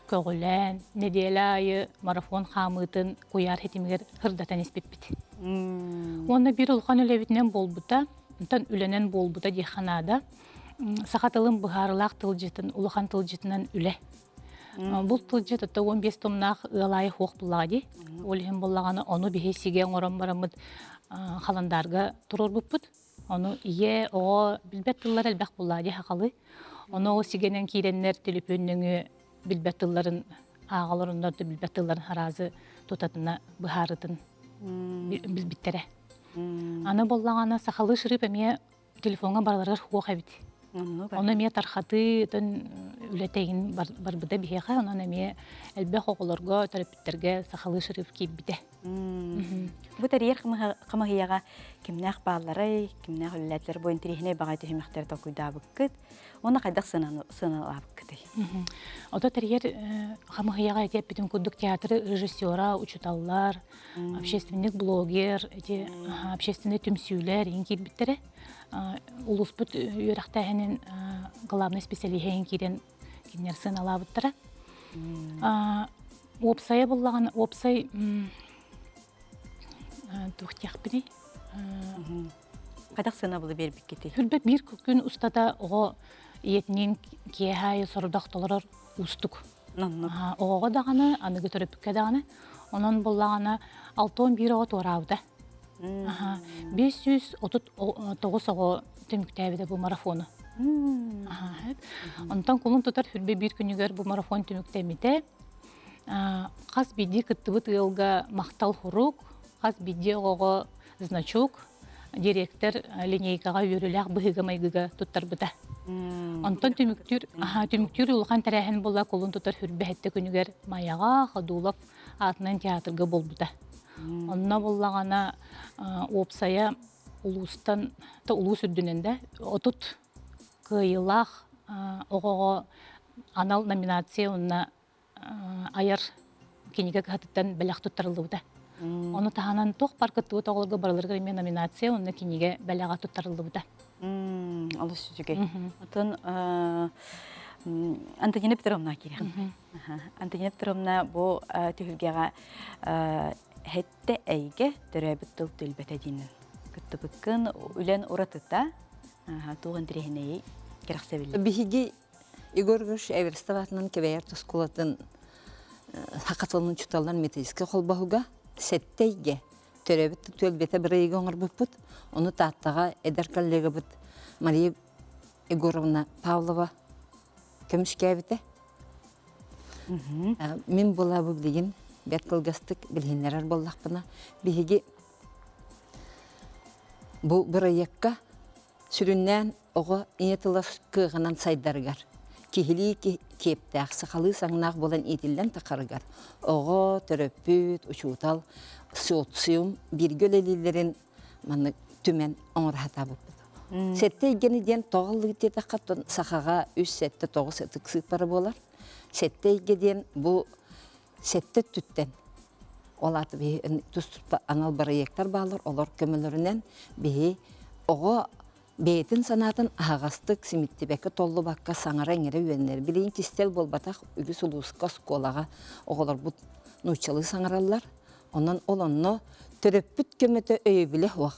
көҕүлээн, нэдиэлэ аайы марафон хаамыытын куйаар ситимигэр сырдатан испиппит. Уонна биир улахан үлэбитинэн буолбута, онтон үлэнэн буолбута диэххэ наада. Саха тылын быһаарылаах тылдьытын, улахан тылдьытынан үлэ. Бу тылдьыт ото 15 томнаах ыал аайы суох буллаҕа дии. Ол иһин буллаҕына ону биһи сигэ оҥорон бараммыт халандаарга туруорбуппут. Ону ийэ, оҕо билбэт тыллар элбэх буллаҕа дии сахалыы. Ону ол сигэнэн киирэннэр төлөпүөн нөҥүө билбэт тылларын ааҕалар оннор да билбэт тылларын араазы тутатына быһаарытын билбиттэрэ. Аны буоллаҕына сахалыы шрифт эмиэ телефоҥҥа барыларыгар суох эбит. Ону эмиэ тархатыы өтөн үлэтэйин барбыта биһиэхэ, онон эмиэ элбэх оҕолорго, төрөппүттэргэ сахалыы шрифт киирбитэ. Бу тэрийэр хамыһыйаҕа кимнээх баалларай, кимнээх үлэлээтилэр бу интэриэһинэй баҕайы түһүмэхтэри толкуйдаабыккыт уонна хайдах сыаналаабыккытый? Ото тэрийэр хамыһыйаҕа ити эппитим курдук театр режиссера, учууталлар, общественник блогер, эти общественный түмсүүлэр иин киирбиттэрэ. Улууспут үөрэхтээһинин главный специалиһин киирэн кинилэр сыаналаабыттара. Уопсайа буллаҕына, уопсай туох диэхпиний? Хайдах сыанабылы биэрбиккитий? Хүрбэт биир күн устата оҕо ийэтинин киэһэ аайы сорудах толорор уустук. Оҕоҕо даҕаны, аныгы төрөппүккэ даҕаны. Онон буллаҕына 61 оҕо туораабыта. 539 оҕо түмүктээбитэ бу марафону. Онтон кулун тутар хүрбэ биир күнүгэр бу марафон түмүктэммитэ. Хас биирдии кыттыбыт ыалга махтал хурук, хас биирдии оҕоҕо значок, директор линейкаҕа үөрүүлээх быһыыга-майгыга туттарбыта. Онтон түмүктүүр, түмүктүүр улахан тэрээһин буолла кулун тутар хүрбэһэттэ күнүгэр Майаҕа Ходулов аатынан театрга буолбута. Онно буллаҕына уопсайа улуустан та улуус үрдүнэн да 30 кыайыылаах оҕоҕо анал номинация уонна айар кинигэ кыһатыттан бэлэх туттарыллыбыта. Ону таһынан туох бар кыттыбыт оҕолорго барыларыгар эмиэ номинация уонна кинигэ бэлэҕэ туттарыллыбыта. Олус үчүгэй. Отон Антонина Петровна киирэх. Антонина Петровна бу түһүлгэҕэ Хэттэ эйгэ төрөөбүт тыл түөлбэтэ диинин кыттыбыккын үлэн уратыта туох интэриэһинэйий кэрэхсэбиллэр. Биһиги Егор Егорович Эверстов аатынан Кэбээйэр оскуолатын саха тылын учууталлар методическай холбоһуга сэттэ эйгэ төрөөбүт түөлбэтэ бырайыгы оҥорбуппут. Ону Тааттаҕа эдэр коллегабыт Мария Егоровна Павлова көмүскээбитэ. Мин буолаабы билигин бэрт кылгастык билиһиннэрэр буоллахпына, биһиги бу бырайыакка сүрүннээн оҕо ийэ тыла кыаҕынан сайдарыгар, киһилии киэптээх, сахалыы саҥнаах буолан иитиллэн тахарыгар оҕо, төрөппүт, учуутал, социум бииргэ үлэлииллэрин маннык түмэн оҥоро сатаабыппыт. Сэттэ эйгэни диэн тоҕо ыллыгыт диэтэххэ, сахаҕа үс сэттэ тоҕус ытык сыыппара буолар. Сэттэ эйгэ диэн бу сэттэ өттүттэн ол аата биһи тус-туспа анал бырайыактар бааллар, олор көмөлөрүнэн биһи оҕо бэйэтин санаатын аһаҕастык симиттибэккэ, толлубакка саҥара-иҥэрэ үөрэнэр. Билигин кистэл буолбатах, үгүс улууска, оскуолаҕа оҕолорбут нууччалыы саҥараллар. Онон ол онно төрөппүт көмөтө өйөбүлэ суох.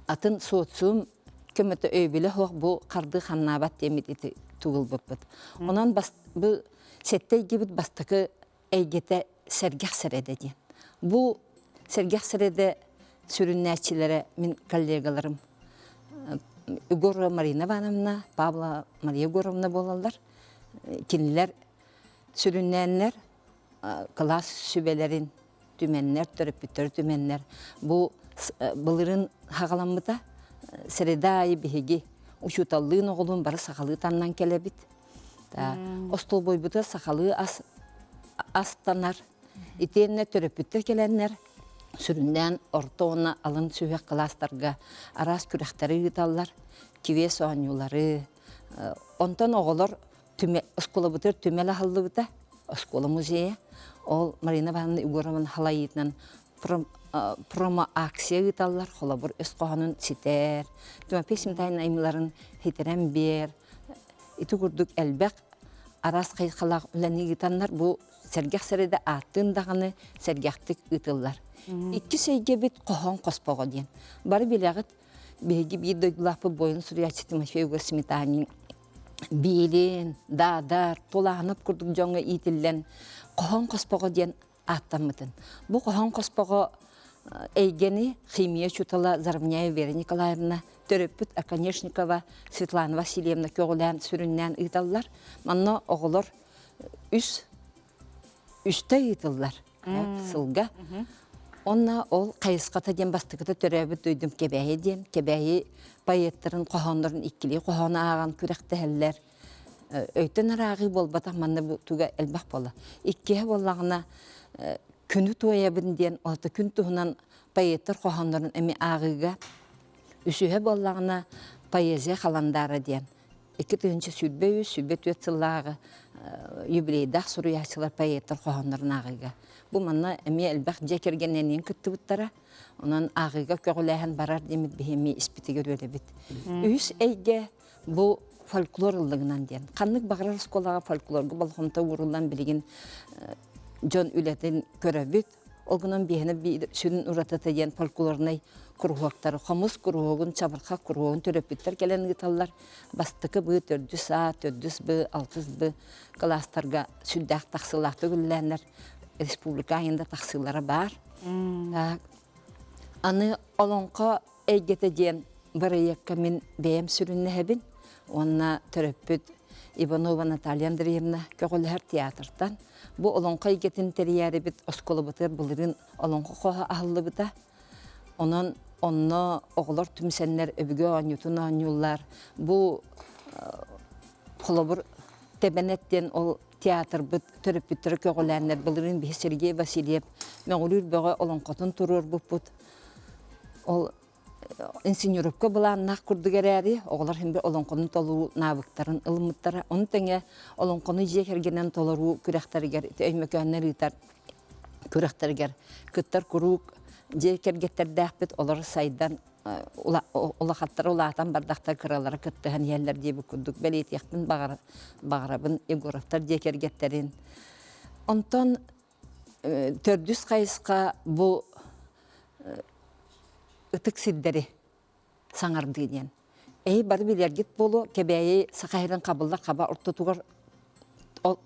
Атын социум көмөтө өйөбүлэ суох бу хардыы хамнаабат диэммит ити тугулбуппут. Онон бас, бу сэттэ эйгэбит бастакы эйгэтэ сэргэх сэрэдэ диэн. Бу сэргэх сэрэдэ сүрүннээччилэрэ мин коллегаларым Егорова Марина Ивановна, Павла Мария Егоровна буолаллар. Кинилэр сүрүннээннэр кылаас сүбэлэрин түмэннэр, төрөппүттэр түмэннэр бу былырын хаҕаламмыта. Среда аайы биһиги учууталлыын оҕолуун бары сахалыы таннан кэлэбит. Остолбуойбутугар сахалыы ас астанар. Итиэннэ төрөппүттэр кэлэннэр сүрүннээн орто уонна алын сүһүөх кылаастарга араас күрэхтэри ыыталлар, квест оонньуулары. Онтон оҕолор оскуолабытыгар түмэл аһыллыбыта, оскуола музейа. Ол Марина Ивановна Егоровна халайыытынан промо-акция ыыталлар, холобур, өс хоһоонун ситэр, Тимофей Сметанин айымньыларын ситэрэн биэр. Ити курдук элбэх араас хайысхалаах үлэни ыытаннар бу сэргэх сэрэдэ ааттыын даҕаны сэргэхтик ыытыллар. Иккис эйгэбит хоһоон хоспоҕо диэн. Бары билэҕит, биһиги биир дойдулаахпыт буойун суруйааччы Тимофей Егорович Сметанин биилин, даадар, тулаанап курдук дьоҥҥо иитиллэн хоһоон хоспоҕо диэн ааттаммытын. Бу хоһоон хоспоҕо эйгэни химия учуутала Заровняева Вера Николаевна, төрөппүт Оконешникова Светлана Васильевна көҕүлээн сүрүннээн ыыталлар. Манна оҕолор үс үстэ ыытыллар сылга. Онно ол хайысхата диэн бастакыта төрөөбүт дойдум Кэбээйи диэн Кэбээйи поэттарын хоһооннорун иккилии хоһоон ааҕан күрэхтэһэллэр. Өйтөн арааҕыы буолбатах манна бу туга элбэх буола. Иккиһэ буоллаҕына күнү туойабын диэн орто күн туһунан поэттар хоһооннорун эмиэ ааҕыыга. Үсүһэ буоллаҕына поэзия халандаара диэн 2023 24 сыллааҕы юбилейдаах суруйааччылар поэттар хоһооннорун ааҕыыга. Бу манна эмиэ элбэх дьиэ кэргэннэниин кыттыбыттара. Онон ааҕыыга көҕүлээһин барар диэммит биһи эмиэ испитигэр үөрэбит. Үһүс эйгэ бу фольклор ыллыгынан диэн. Ханнык баҕарар оскуолаҕа фольклорга болҕомто ууруллан билигин дьон үлэтин көрөбүт. Ол гынан биһиэнэ биир сүрүн уратыта диэн фольклорнай куруһуоктары, хомус куруһуогун, чабырҕах куруһуогун төрөппүттэр кэлэн ыыталлар. Бастакы б, төрдүс А, төрдүс Б, алтыс Б кылаастарга сүрдээх тахсыылаахтык үлэлээннэр республика айында тахсыылара баар. Аны олоҥхо эйгэтэ диэн бырайыакка мин бэйэм сүрүннэһэбин уонна төрөппүт Иванова Наталья Андреевна көҕүлэһэр театртан бу олоҥхо эйгэтин тэрийээрибит оскуолабытыгар былырыын олоҥхо хоһо аһыллыбыта. Онон онно оҕолор түмсэннэр өбүгэ оонньуутун оонньууллар. Бу холобур Тэбэнэт диэн ол театрбыт төрөппүттэрэ көҕүлээннэр былырыын биһи Сергей Васильев Мөҕүлүүр бөҕө олоҥхотун туруорбуппут. Ол инсценировка былааннаах курдук эрээри, оҕолор син бир олоҥхону толоруу навыктарын ылыммыттара. Ону тэҥэ олоҥхону дьиэ кэргэнэн толоруу күрэхтэригэр ити Өймөкөөннөр ыытар күрэхтэригэр кыттар куруук дьиэ кэргэттэрдээхпит, олор сайдан улахаттара улаатан бардахтар кыралара кыттыһан иһэллэр диэбит курдук бэлиэтиэхпин баҕарабын Егоровтар дьиэ кэргэттэрин. Онтон. Төрдүс хайысха бу ытык сирдэри саҥардыы диэн. Эһи бары билэргит буолуо, Кэбээйи Саха сирин хабыллар хаба ортотугар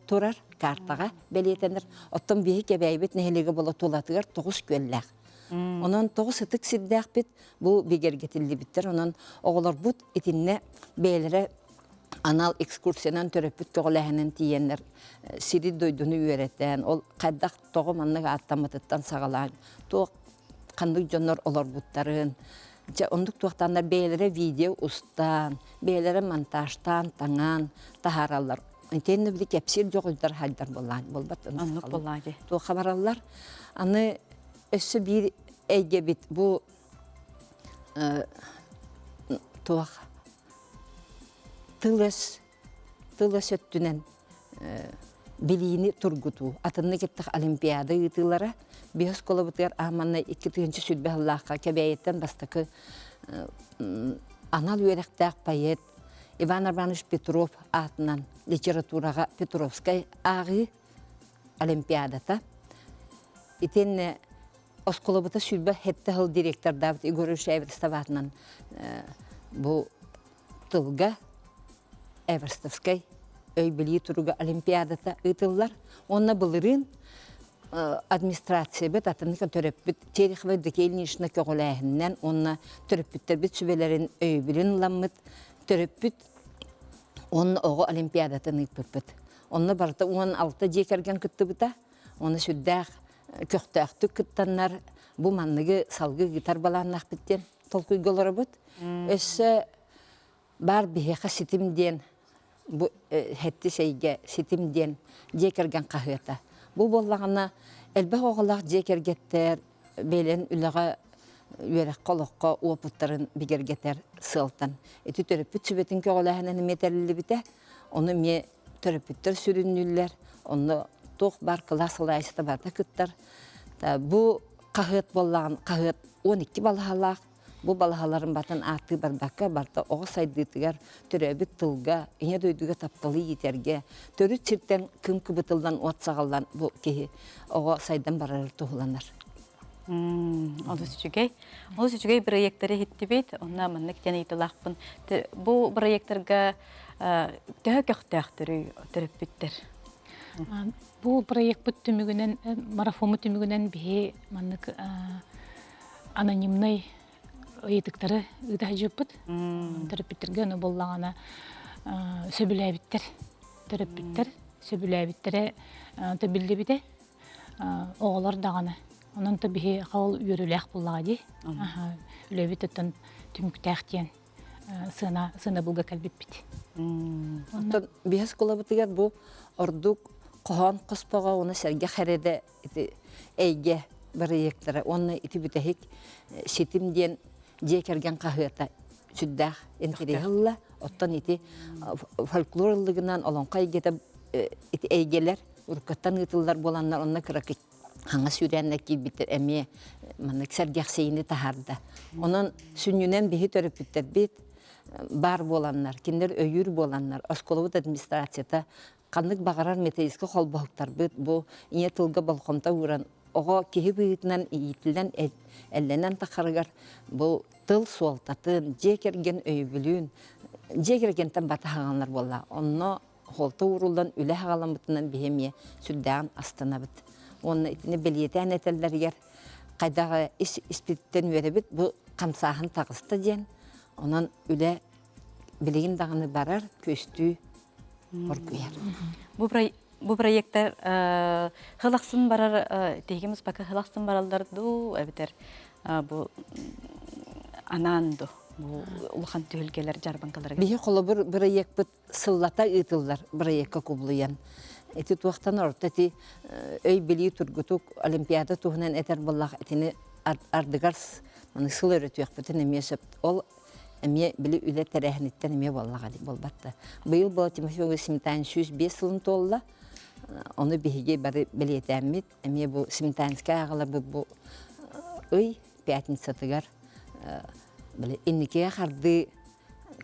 турар картаҕа бэлиэтэнэр. Оттон биһи Кэбээйибит нэһилиэгэ буола тулатыгар тоҕус күөллээх. Онон тоҕус ытык сирдээхпит бу бигэргэтиллибиттэр. Онон оҕолорбут итиннэ бэйэлэрэ анал экскурсиянан төрөппүт көҕүлээһинэн тиийэннэр сири-дойдуну үөрэтэн, ол хайдах тоҕо маннык ааттаммытыттан саҕалаан туох ханнык дьоннор олорбуттарын, дьэ оннук туохтааннар бэйэлэрэ видео устан, бэйэлэрэ монтажтаан, таҥаан таһаараллар. Итиэннэ били кэпсиир дьоҕуйдар хайдар буоллаан буолбат Оннук буоллаа дии. Туохха бараллар. Аны өссө биир эйгэбит бу туох тыл-өс тыл-өс өттүнэн билиини тургутуу атыннык иттэх олимпиада ыытыылара биһи оскуолабытыгар ааманнай 2020 сыллаахха Кэбээйиттэн бастакы анал үөрэхтээх поэт Иван Иванович Петров аатынан литератураҕа Петровскай ааҕыы олимпиадата итиэннэ оскуолабыта 27 сыл директордаабыт Егор Ильич аатынан бу тылга Эверстовскай өй-билии туруга олимпиадата ыытыллар. Уонна былырыын администрациябыт атыннык төрөппүт Терехова Евдокия Ильинична көҕүлээһининэн уонна төрөппүттэрбит сүбэлэрин өйөбүлүн ыламмыт төрөппүт уонна оҕо олимпиадатын ыыппыппыт. Онно барыта 16 дьиэ кэргэн кыттыбыта. Оны сүрдээх көхтөөхтүк кыттаннар бу манныгы салгыы ыытар балааннаахпыт диэн толкуйга олоробут. Өссө баар биһиэхэ ситим диэн бу сэттис эйгэ ситим диэн дьиэ кэргэн хаһыата. Бу буоллаҕына элбэх оҕолоох дьиэ кэргэттэр бэйэлэрин үлэҕэ үөрэххэ олоххо уопуттарын бигэргэтэр сыалтан ити төрөппүт сүбэтин көҕүлээһинэн эмиэ тэриллибитэ. Ону эмиэ төрөппүттэр сүрүннүүллэр. Онно туох баар кылаас салайааччыта барыта кыттар. Бу хаһыат буоллаҕын хаһыат 12 балаһалаах Бу балаһаларын батын ааттыы барбакка, барыта оҕо сайдыытыгар, төрөөбүт тылга, ийэ дойдуга тапталы иитэргэ, төрүт сиртэн кым кыбытыллан уот саҕаллан бу киһи оҕо сайдан барарар туһуланар. Олус үчүгэй. Олус үчүгэй бырайыактары иһиттибит. Онно маннык диэн ыйыталаахпын. Бу бырайыактарга төһө көхтөөхтөрүй төрөппүттэр? Бу проекпыт түмүгүнэн, марафоммут түмүгүнэн биһи маннык анонимнай ыйытыктары ыыта сылдьыбыппыт. Төрөппүттэргэ ону буоллаҕына сөбүлээбиттэр. Төрөппүттэр сөбүлээбиттэрэ биллибитэ. Оҕолор даҕаны. Онон то биһи ол үөрүүлээх буоллаҕа дии. Үлэбит оттон түмүктээх диэн сыана сыанабылга кэлбиппит. Оттон биһи оскуолабытыгар бу ордук хоһоон хоспоҕо уонна сэргэх эрэдэ ити эйгэ бырайыактара уонна ити бүтэһик ситим диэн дьиэ кэргэн хаһыата сүрдээх интэриэһи ылла. Оттон ити фольклор ыллыгынан олоҥхо эйгэтэ ити эйгэлэр уруккаттан ыытыллар буоланнар онно кыракый хаҥас сүүрээннэр киирбиттэр эмиэ маннык сэргэхсийиини таһаарда. Онон сүнньүнэн биһи төрөппүттэрбит баар буоланнар, кинилэр өйүүр буоланнар, оскуолабыт администрацията ханнык баҕарар методистка холбоһуктарбыт бу ийэ тылга болҕомто ууран оҕо киһи быһыытынан иитиллэн эллэнэн тахарыгар бу тыл суолтатын, дьиэ кэргэн өйөбүлүн, дьиэ кэргэнтэн батаһаҕалар буолла. Онно холто ууруллан үлэ хаҕаламмытынан биһи эмиэ сүрдээҕин астынабыт. Уонна итини бэлиэтээн этэллэригэр хайдах ис испититтэн үөрэбит бу хамсааһын таҕыста диэн онон үлэ билигин даҕаны барар күөстүү оргуйар. Бу бу проектар хыл ахсын барар тиһигим успакка хыл ахсын бараллар дуу эбэтэр бу анаан дуу бу улахан түһүлгэлэр дьарбаҥкаларыгар Биһи холобур бырайыакпыт сыллата ыытыллар бырайыакка кубулуйан. Ити туохтан орто ити өй-билии тургутук олимпиада туһунан этэр буоллах итини ардыгар маны сыл өрөтүөхпүтүн эмиэ сөп. Ол эмиэ били үлэ тэрээһиниттэн эмиэ буоллаҕа буолбат да. Быйыл буола Тимофей Сметанин 105 сылын туолла. Ону биһиги бары бэлиэтээммит эмиэ бу Сметанскай аҕаларбыт бу ый пятницатыгар били инникигэ хардыы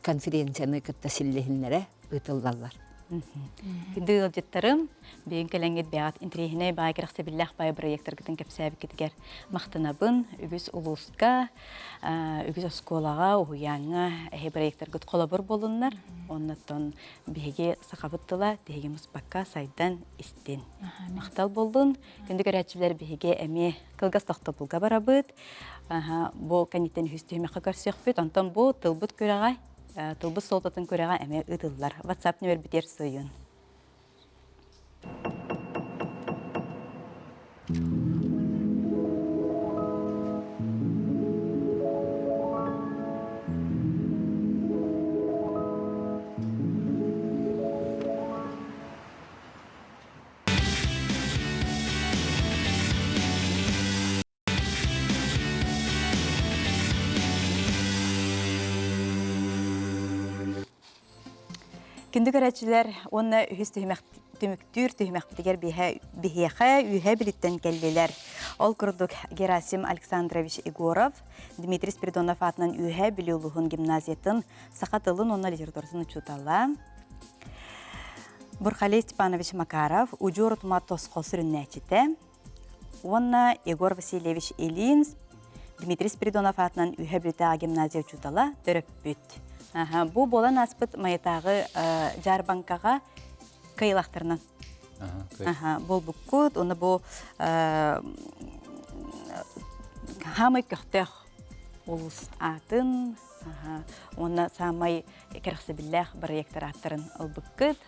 конференцияны кытта силлиһиннэрэ ыытыллаллар. Күндү ыалдьыттарым, бүгүн кэлэҥҥит бэйэҕит интэриэһинэй баай кэрэхсэбиллээх баай бырайыактаргытын кэпсээбиккитигэр махтанабын. Үгүс улууска, үгүс оскуолаҕа, уһуйааҥҥа эһи бырайыактаргыт холобур буолуннар. Оннуттан биһиги сахабыт тыла тиһиги муспакка сайдан истин. Махтал буоллун. Күндү көрөөччүлэр биһиги эмиэ кылгас тохтобулга барабыт. Бу кэнниттэн үһүс түһүмэххэ көрсүөхпүт. Онтон бу тылбыт күрэҕэ тылбыт суолтатын күрэҕэ эмиэ ыытыллар. WhatsApp нүөмэрбитигэр суруйун. Күндү көрөөччүлэр уонна үһүс түһүмэх түмүктүүр түһүмэхпитигэр биһиэхэ үөһэ билиттэн кэллилэр. Ол курдук Герасим Александрович Егоров, Дмитрий Спиридонов аатынан Үөһээ Бүлүү улууһун гимназиятын саха тылын уонна литературатын учуутала, Бурхалей Степанович Макаров, удьуор утума тосхол сүрүннээччитэ, Уонна Егор Васильевич Ильин Дмитрий Спиридонов аатынан Үһэ Бүлүүтээҕи гимназия учуутала төрөппүт. Бу буолан ааспыт Майатааҕы дьаарбаҥкаҕа кыайылаахтарынан буолбуккут. Уонна бу хаамай көхтөөх улуус аатын уонна саамай кэрэхсэбиллээх бырайыактар ааттарын ылбыккыт.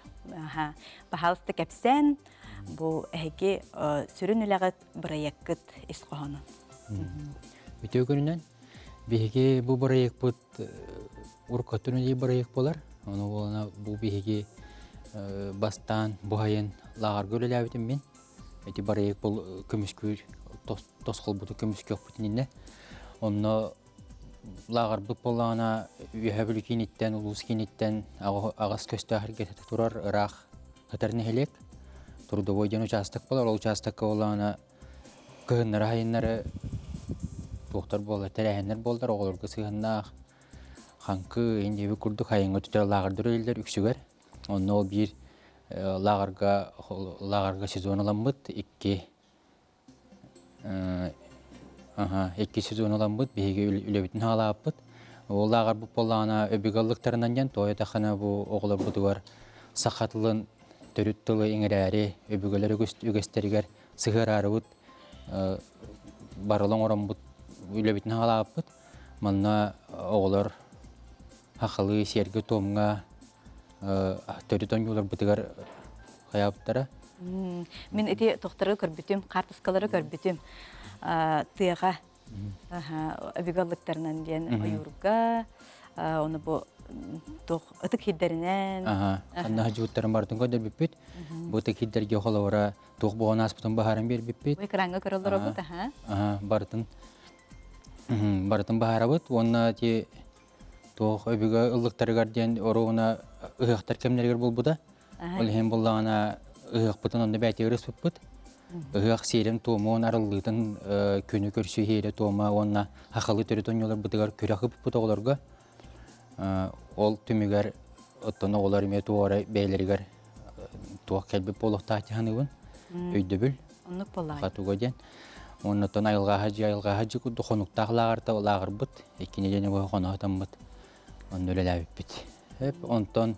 Баһаалыста кэпсээн Бу эһиги сүрүн үлэҕит бырайыаккыт ис хоһооно. Үтүө күнүнэн. Биһиги бу бырайыакпыт уруккаттан үлэлиир бырайыак буолар. Ону буолана бу биһиги бастаан бу сайын лааҕырга үлэлээбитим мин. Ити бырайыак бұл көмүскүүр тосхолбуту көмүскүөхпүтүн иннэ. Онно лааҕырбыт буоллаҕына Үөһээ Бүлүү кииниттэн, улуус кииниттэн аҕыс көстөөх эргэтэ турар ыраах Ытар нэһилиэк Трудовой диэн учаастак буолар. Ол учаастакка буоллаҕына кыһыннары сайыннары туохтар буолар, тэрээһиннэр буоллар, оҕолорго сыһыаннаах хаҥкы, индиэби курдук сайыҥҥы өттүгэр лааҕырдар үлэлииллэр үксүгэр. Онно ол биир лааҕырга лааҕырга сезон ыламмыт икки Икки сезон ыламмыт, биһиги үлэбитин хаалааппыт. Ол лааҕырбыт буоллаҕына өбүгэ ыллыктарынан диэн туойатаххына бу оҕолорбутугар саха тылын төрүт тылы иҥэрээри өбүгэлэр үгэстэригэр сыһыараарыбыт барыл оҥороммут үлэбитин хаалааппыт. Манна оҕолор сахалыы сиэргэ-туомҥа төрүт оонньууларбытыгар хайаабыттара. Мин ити тохтору көрбүтүм, хаартыскалары көрбүтүм. Тыаҕа өбүгэ ыллыктарынан диэн ойуурга, ону бу туох ытык хирдэринэн. Ханна хадьыбыттарын барытын көрдөрбүппүт. Бу ытык хирдэргэ холобура туох буолан ааспытын баһааран биэрбиппит. Экраҥҥа көрөллөр аха. Барытын барытын баһаарабыт уонна ти туох өбүгэ ыллыктарыгар диэн оруобуна ыһыахтар кэмнэригэр буолбута. Ол иһин буллаҕына ыһыахпытын онно бээтигэр ыспыппыт. Ыһыах сиэрин-туомун арыллыытын күнү көрсүү сиэрэ-туома уонна сахалыы төрүт оонньууларбытыгар күрэх ыыппыт оҕолорго. Ол түмүгэр оттон оҕолор эмиэ туох эрэ бэйэлэригэр туох кэлбит буолуохтаах дии саныыбын. Өйдөбүл. Оннук буоллаҕай. Хатуга диэн. Оннуттан айылҕаһа дьиэ айылҕаһа дьиэ курдук хонуктаах лааҕырта лааҕырбыт. Икки нэдиэлэни быһа хоно сытаммыт. Онно үлэлээбиппит. Эп онтон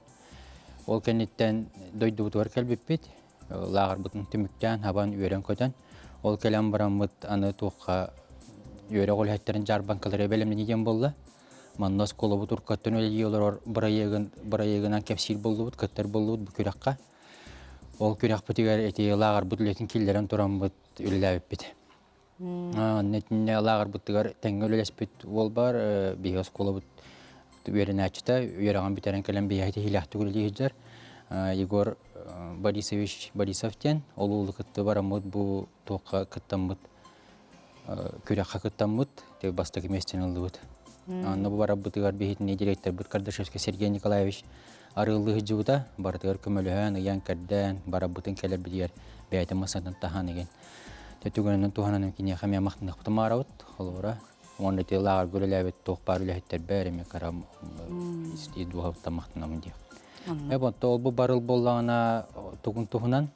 ол кэнниттэн дойдубутугар кэлбиппит. Лааҕырбытын түмүктээн, хабан, үөрэн-көтөн. Ол кэлэн бараммыт аны туохха үөрэх үлэһиттэрин дьаарбаҥкалара бэлэмнэнии диэн буолла. Манна оскуолабыт уруккаттан үлэлии олорор бырайыагын бырайыагынан кэпсиир буоллубут, кыттар буоллубут бу күрэххэ. Ол күрэхпитигэр ити лааҕырбыт үлэтин киллэрэн тураммыт үлэлээбиппит. Онно итиннэ лааҕырбытыгар тэҥҥэ үлэлэспит уол баар, биһиги оскуолабыт үөрэнээччитэ, үөрэҕин бүтэрэн кэлэн биһиэхэ тиһилээхтик үлэлии сылдьар Егор Борисович Борисов диэн ол уолу кытта бараммыт бу туохха кыттаммыт күрэххэ кыттаммыт бастакы миэстэни ыллыбыт. Онно бу барарбытыгар биһитини директорбыт Кардашевский Сергей Николаевич арыаллыы сылдьыбыта, барытыгар көмөлөһөн, ыйан-кэрдээн, барарбытын кэлэрбитигэр бэйэтин массыынатын таһан игин. Түгэнинэн туһанан киниэхэ эмиэ махтаныахпытын баҕарабыт, холобура. Уонна ити лааҕырга үлэлээбит туох баар үлэһиттэрбэр эмиэ кыра дууһабыттан махтанабын диэх. Онто ол бу барыл буоллаҕына тугун туһунан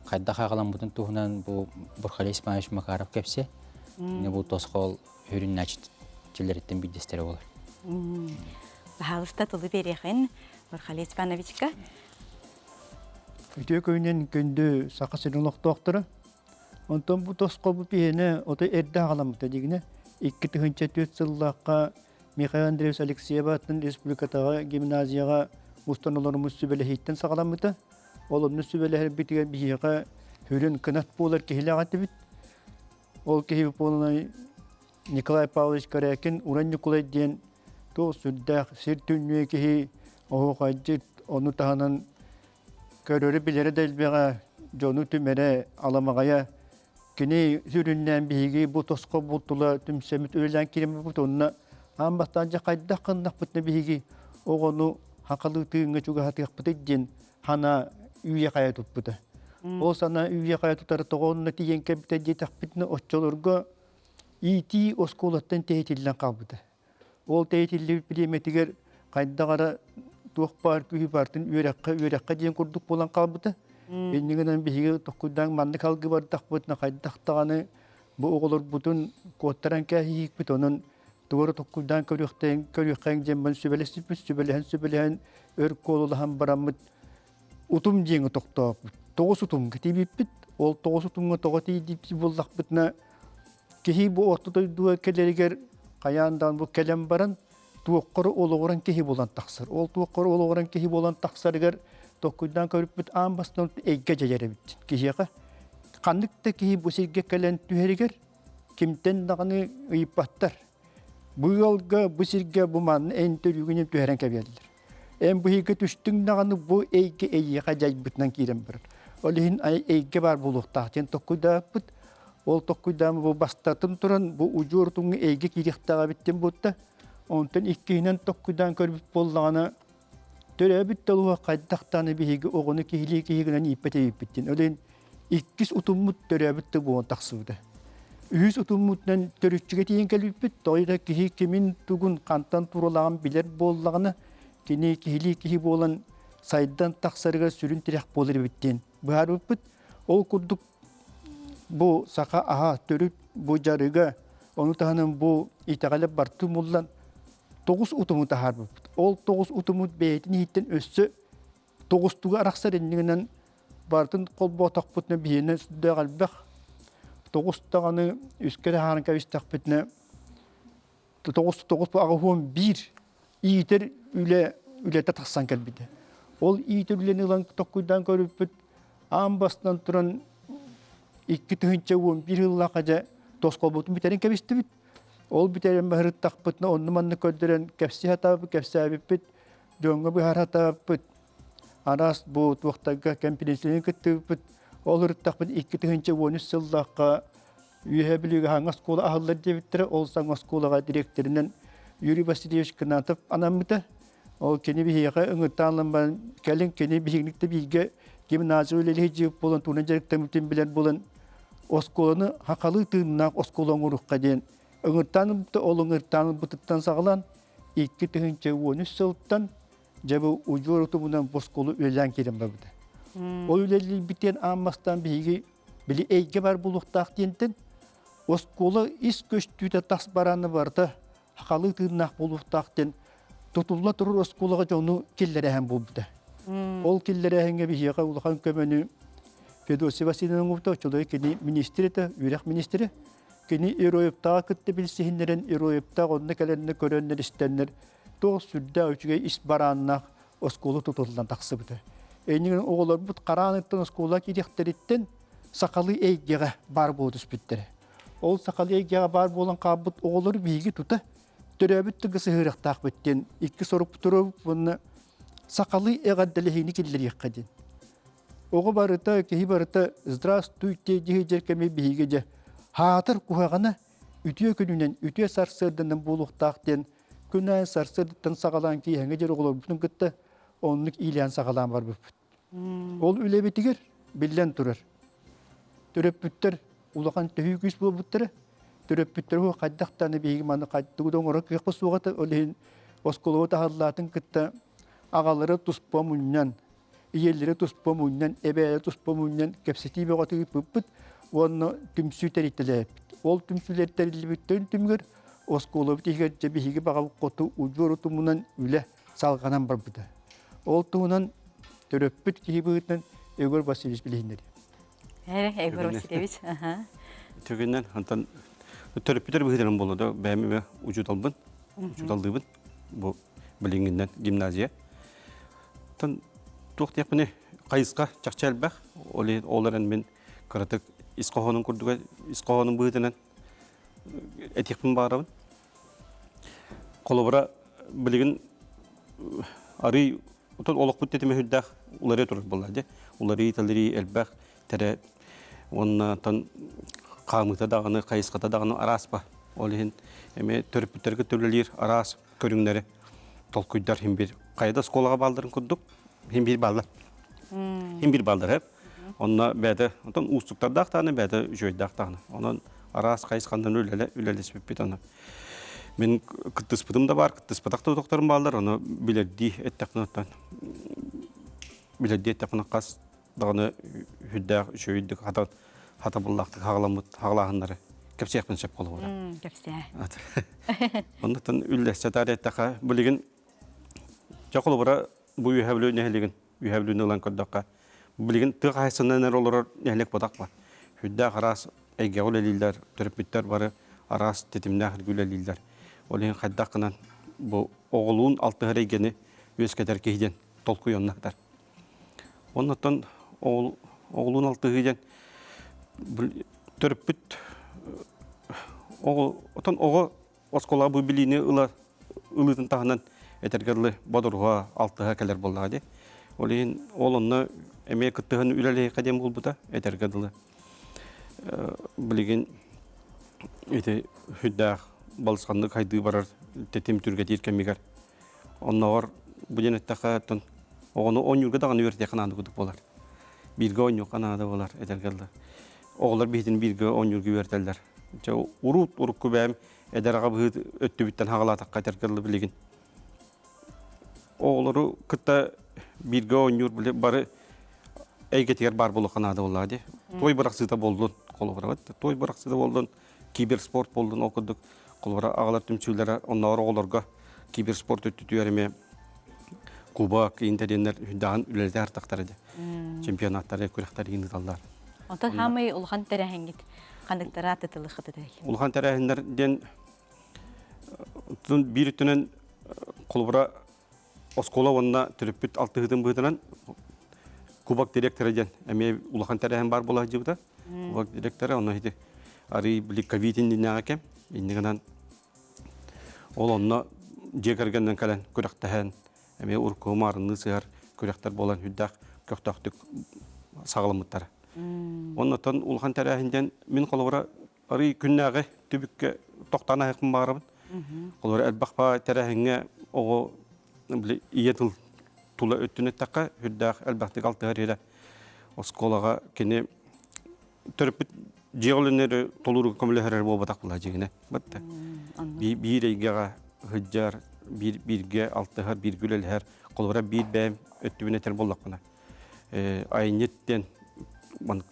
хайдах аҕаламмытын туһунан бу Бурхалей Исмаилович Макаров кэпсэ. Кини бу тосхол үрүннээччилэриттэн биирдэстэрэ буолар. Баһаалыста тылы биэриэхин Бурхалей Ивановичка. Үтүө күнүнэн күндү Саха сирин олохтоохторо. Онтон бу тосхолбут биһиэнэ ото эрдэ аҕаламмыта дигинэ 2004 сыллаахха Михаил Андреевич Алексеева атын республикатааҕы гимназияҕа мустан олоруммут сүбэлэһииттэн саҕаламмыта. Ол онно сүбэлэһэрбитигэр биһиэхэ сүрүн кынат буолар киһилээх этибит. Ол киһи буолунай Николай Павлович Корякин Уран Ньукулай диэн туох сүрдээх сир түннүө киһи оһуохайдьыт, ону таһынан көрөрү билэрэ да элбэҕэ, дьону түмэрэ, аламаҕайа. Кини сүрүннээн биһиги бу тосхо бултула түмсэммит үлэлээн киирэммит уонна аан бастаан дьэ хайдах гыннахпытына биһиги оҕону хахалыы тыыҥҥа чугаһатыахпытый диэн хана үйэ-хайа туппута. Ол сана үйэ-хайа тутары тоҕо онно тиийэн кэлбитэ диэтэхпитинэ оччолорго иитии оскуолаттан тэйитиллэн хаалбыта. Ол тэйитиллибит бириэмэтигэр хайдах эрэ туох баар күүһү барытын үөрэххэ үөрэххэ диэн курдук буолан хаалбыта. Иннигинэн биһиги токкуйдаан маннык алгы бардахпытына хайдах даҕаны бу оҕолорбутун куоттаран кээһиикпит онон тугу эрэ токкуйдаан көрүөхтээн көрүөххэҥ диэн бан сүбэлэспиппит сүбэлэһэн сүбэлэһэн өр куолулаһан бараммыт утум диэҥи тохтооппут тоҕус утумга тиийбиппит ол тоҕус утумҥа тоҕо тиийдибит буоллахпытына киһи бу орто дойдуга кэлэригэр хайаан даҕаны бу кэлэн баран туоххар олоҕуран киһи буолан тахсар. Ол туоххар олоҕуран киһи буолан тахсарыгар толкуйдаан көрүппүт аан бастаан эйгэ дьайар эбит киһиэхэ. Ханнык да киһи бу сиргэ кэлэн түһэригэр кимтэн даҕаны ыйыппаттар. Бу ыалга, бу сиргэ бу манна эн төрүүгүнэн түһэрэн кэбиһэллэр. Эн бу иһиргэ түстүҥ даҕаны бу эйгэ эйиэхэ дьайбытынан киирэн барар. Ол иһин эйгэ баар буолуохтаах диэн толкуйдаабыппыт. Ол толкуйдаан бу бастатан туран бу удьуор утумҥа эйгэ киириэхтээх эбит диэн буолта. Онтон иккиһинэн толкуйдаан көрбүт буоллаҕына төрөөбүт тылуһа хайдах даҕаны биһиги оҕону киһилии киһи гынан ииппэт эбиппит диэн. Ол иһин иккис утуммут төрөөбүт тыл буолан тахсыбыта. Үһүс утуммутунан төрүччүгэ тиийэн кэлбиппит, тоҕо да киһи кимин тугун хантан туралааҕын билэр буоллаҕына, кини киһилии киһи буолан сайдан тахсарыгар сүрүн тирэх буолар эбит диэн быһаарбыппыт. Ол курдук бу саха аһа төрүт бу дьарыга, ону таһынан бу итэҕэлэ барты муллан тоҕус утуму таһаарбыппыт. Ол тоҕус утумут бэйэтин иһиттэн өссө тоҕустуга арахсар иннигинэн барытын холбоотохпутуна биһиэнэ сүрдээх элбэх тоҕус даҕаны үскэ таһааран кэбистэхпитинэ тоҕус тоҕус 81 иитэр үлэ үлэтэ тахсан кэлбитэ. Ол иитэр үлэни ылан токкуйдаан көрүппүт аан бастан туран 2011 сыллаахха дьэ тосхолбутун бүтэрин кэбистибит. Ол бүтэрэн баһырыттахпытына онну-манны көрдөрөн кэпсии сатаабыт, кэпсээбиппит, дьоҥҥо быһаара сатаабыппыт. Араас бу туохтарга кэмпириэнсийэни кыттыбыппыт. Ол ырыттахпыт 2013 сыллаахха Үөһээ Бүлүүгэ саҥа оскуола аһыллар диэбиттэрэ. Ол саҥа оскуолаҕа дириэктэринэн Юрий Васильевич Кынатов анаммыта. Ол кини биһиэхэ ыҥыртаан ылан баран, кэлин кини биһигиник да бииргэ гимназия үлэлиһи дьиэбит буолан, тугунан дьарыктаммытын билэр буолан, оскуоланы хахалыы тыыннаах оскуола оҥоруохха диэн ыҥыртаан ылбыта. Ол ыҥыртаан ылбытыттан саҕалаан 2013 сылтан дьэ бу удьуор утумунан бу оскуола үлэлээн киирэн барбыта. Ол үлэлиирбитин аан бастаан биһиги били эйгэ бар буолуохтаах диэнтэн оскуола ис көстүүтэ тас барааны барыта хахалыы тыыннаах буолуохтаах диэн тутулла турар оскуолаҕа дьону киллэрээһин буолбута. Ол киллэрээһиҥҥэ биһиэхэ улахан көмөнү Федосия Васильевна оҥорбута, оччолорго кини министр этэ, үөрэх министрэ. Кини Ироевтааҕы кытта билсиһиннэрэн, Ироевтаах онно кэлэннэр көрөннөр истэннэр туох сүрдээх үчүгэй ис барааннаах оскуола тутуллан тахсыбыта. Эйигин оҕолорбут харааныттан оскуола киириэхтэриттэн сахалыы эйгэҕэ баар буола түспүттэрэ. Ол сахалыы эйгэҕэ баар буолан хаалбыт оҕолору биһиги тута төрөөбүт тылга сыһыарыахтаахпыт диэн икки сорук туруорбут уонна сахалыы эҕэрдэлэһиини киллэриэххэ диэн. Оҕо барыта, киһи барыта «Здравствуйте» дии кэми биһиги дьэ хаатар куһаҕана үтүө күнүнэн, үтүө сарсыарданан буолуохтаах диэн күн аайы сарсыардаттан саҕалаан киэһэҥҥэ диэри оҕолорбутун кытта оннук иилээн саҕалаан барбыппыт. Ол үлэбитигэр биллэн турар төрөппүттэр улахан төһүү күүс буолбуттара. Төрөппүттэр уу хайдах даҕаны биһиги маны тугу да оҥорор кыахпыт суоҕа ол иһин оскуолабыт аһыллаатын кытта. Аҕалара туспа мунньан, ийэлэрэ туспа мунньан, эбээлэрэ туспа мунньан кэпсэтии бөҕөтүн ыыппыппыт уонна түмсүү тэрийтэлээбиппит. Ол түмсүүлэр тэриллибиттэрин түмүгэр оскуолабыт иһигэр дьэ биһиги баҕабыт хоту удьуор утумунан үлэ салҕанан барбыта. Ол туһунан төрөппүт киһи быһыытынан Егор Васильевич билиһиннэриэ. Егор Васильевич. Түгэннэн онтон төрөппүтэр быһыытынан буолла да бэйэм эмэ учууталбын, учууталлыыбын. Бу билиҥҥиннэн гимназия. Тон туох диэхпиний хайысха чахчы элбэх. Ол ол эрэн мин кыратык ис хоһоонун курдуга ис хоһоонун быһыытынан этиэхпин баҕарабын. Холобура, билигин арый отон олохпут тэтимэ сүрдээх уларыйа турар буолла дии. Уларыйыы-таларыы элбэх тэрэ уонна тон хаамыыта даҕаны, хайысхата даҕаны араас ба. Ол иһин эмиэ төрөппүттэргэ төлөлүүр араас көрүҥнэри толкуйдар хин бир хайа да оскуолаҕа баалларын курдук хин бир бааллар. Хин бир бааллар эп. Онно бэйэтэ онтон уустуктардаах даҕаны бэйэтэ үчүгэйдээх даҕаны. Онон араас хайысханан үлэлэ үлэлэспиппит ону. Мин кыттыспытым да баар, кыттыспатах да тохторум бааллар, ону билэрдии эттэхпинэ оттон билэрдии эттэхпинэ хас даҕаны үрдээх үчүгэйдик хата хатабыллаахтык хаҕаламмыт хаҕалааһыннары кэпсиэхпин сөп холобура. Кэпсээ. Оннуттан үллэстэ таарыйаттаха билигин дьэ холобура бу Үөһээ Бүлүү нэһилиэгин Үөһээ Бүлүүнү ылан көрдөххө билигин тыа хаһаайыстыбанан эрэ олорор нэһилиэк ботах бар. Сүрдээх араас эйгэҕэ үлэлииллэр, төрөппүттэр бары араас тэтимнээх үлэлииллэр. Ол иһин хайдах гынан бу оҕолуун алтыһар эйгэни үөскэтэр киһи диэн толкуй онно сытар. Оннуттан оҕолуун алтыһыы диэн төрөппүт оҕо отон оҕо оскуолаҕа бу билиини ыла ылыытын таһынан этэргэ дылы бодоруһа алтыһа кэлэр буоллаҕа дии. Ол иһин ол онно эмиэ кыттыһан үлэлиэххэ диэн буолбута этэргэ дылы. Билигин ити сүрдээх балысханнык хайдыы барар тэтим түргэтиир кэмигэр Оннооҕор бу диэн эттэххэ, оттон оҕону оонньуурга даҕаны үөрэтиэххэ наада курдук буолар. Бииргэ оонньуохха наада буолар этэргэ дылы. Оҕолор биһитин бииргэ оонньуурга үөрэтэллэр. Дьэ уруут урукку бэйэм эдэр аҕа быһыыт өттүбүттэн хаҕалаатахха этэргэ дылы билигин. Оҕолору кытта бииргэ оонньуур били бары эйгэтигэр баар буолуохха наада буоллаҕа дии. Той бырахсыыта буоллун, холобура, той бырахсыыта буоллун, киберспорт буоллун ол курдук холобура аҕалар түмсүүлэрэ оннооҕор оҕолорго киберспорт өттүтүгэр эмиэ кубок интэриэннэр үрдэҕин үлэлэтэ артахтара дии чемпионаттары күрэхтэрин ыыталлар. Онтон хаамай улахан тэрээһиҥҥит ханныктара атытылыхытытай? Улахан тэрээһиннэр диэн биир өттүнэн холобура оскуола уонна төрөппүт алтыһыытын быһыытынан кубок директора диэн эмиэ улахан тэрээһин баар буола сылдьыбыта. Кубок директора онно ити арый били ковид иннинээҕи кэм инньэ гынан ол онно дьиэ кэргэнинэн кэлэн күрэхтэһэн эмиэ урукку маарынныы сыһар күрэхтэр буолан үрдээх көхтөөхтүк саҕаламмыттара. Оннотон улахан тэрээһин диэн мин холобура арый күннээҕи түбүккэ тохтоон аһыахпын баҕарабын. Холобура элбэх баа тэрээһиҥҥэ оҕо били ийэ тыл тула өттүн эттэххэ үрдээх элбэхтик алтыһар иһэрэ оскуолаҕа кини төрөппүт дьиэ үлэннэри толууруга көмөлөһөр буолбатах буолла дьиҥинэ. Батта. Биир эйгэҕэ сылдьар, биир бииргэ алтыһар, бииргэ үлэлэһэр, холобура биир бэйэм өттүбүн этэр буоллахпына айанньыт диэн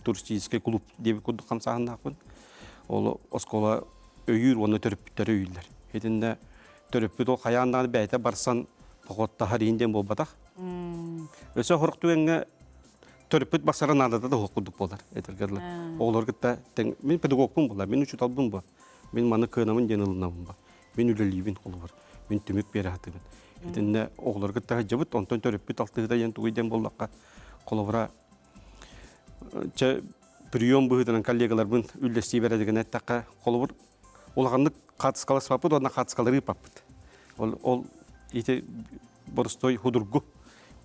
туристическай клуб диэбит курдук хамсааһыннаахпын. Ол оскуола өйүүр уонна төрөппүттэр өйүүллэр. Итиннэ төрөппүт ол хайаан даҕаны бэйэтэ барсан походтаһар иин диэн буолбатах. Өссө сорох түгэҥҥэ төрөппүт барсара наадата да суох курдук буолар этэргэ дылы. Оҕолор кытта тэҥ мин педагогпун буолар, мин учууталбын бу. Мин маны кыанабын диэн ылынабын ба. Мин үлэлиибин холобур. Мин түмүк биэрэ сатыыбын. Итиннэ оҕолорго кытта сылдьабыт, онтон төрөппүт алтыһыта диэн тугуй диэн буоллахха, холобура, чэ, прием быһыытынан коллегаларбын үллэстии бэрээдэгинэн эттэххэ, холобур, улаханнык хаатыскаласпаппыт уонна хаатыскалары ыыппаппыт. Ол, ол ити боростуой худургу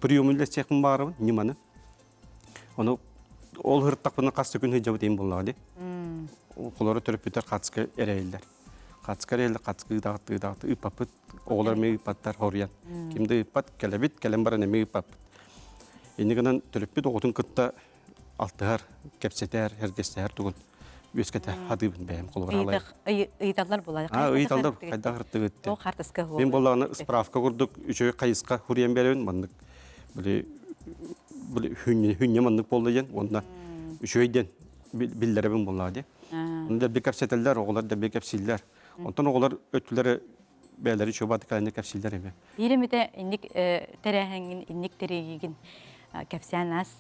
прием үллэстиэхпин баҕарабын, ньыманы. Ону ол ырыттахпына хас да күн сылдьабыт иһин буоллаҕа дии. Холоро төрөппүттэр хаатыска эрэйиллэр. Хаатыска эрэйиллэр, хаатыска ыытаҕыт, ыытаҕыт, ыыппаппыт. Оҕолор эмиэ ыыппаттар, хоруйан. Ким да ыыппат, кэлэбит, кэлэн баран эмиэ ыыппаппыт. Инньэ гынан төрөппүт оҕотун кытта алтыһар, кэпсэтэр, эргэстэһэр тугун. үөскэтэ хатыыбын бэйэм холобура Ыйыталлар буолар. А ыйыталлар хайдах ыртыгыт. Ол хартыска Мин буоллаҕына справка курдук үчүгэй хайысха хуруйан биэрэбин маннык били били хүнньэ маннык буолла диэн уонна үчүгэй диэн биллэрэбин буоллаҕа дии. Онно дэлби кэпсэтэллэр, оҕолор дэлби кэпсииллэр. Онтон оҕолор өттүлэрэ бэйэлэри чуобаат кэлэннэ кэпсииллэр эми. Биир эмитэ инник тэрээһиҥҥин, инник тэрийиигин кэпсээн аас.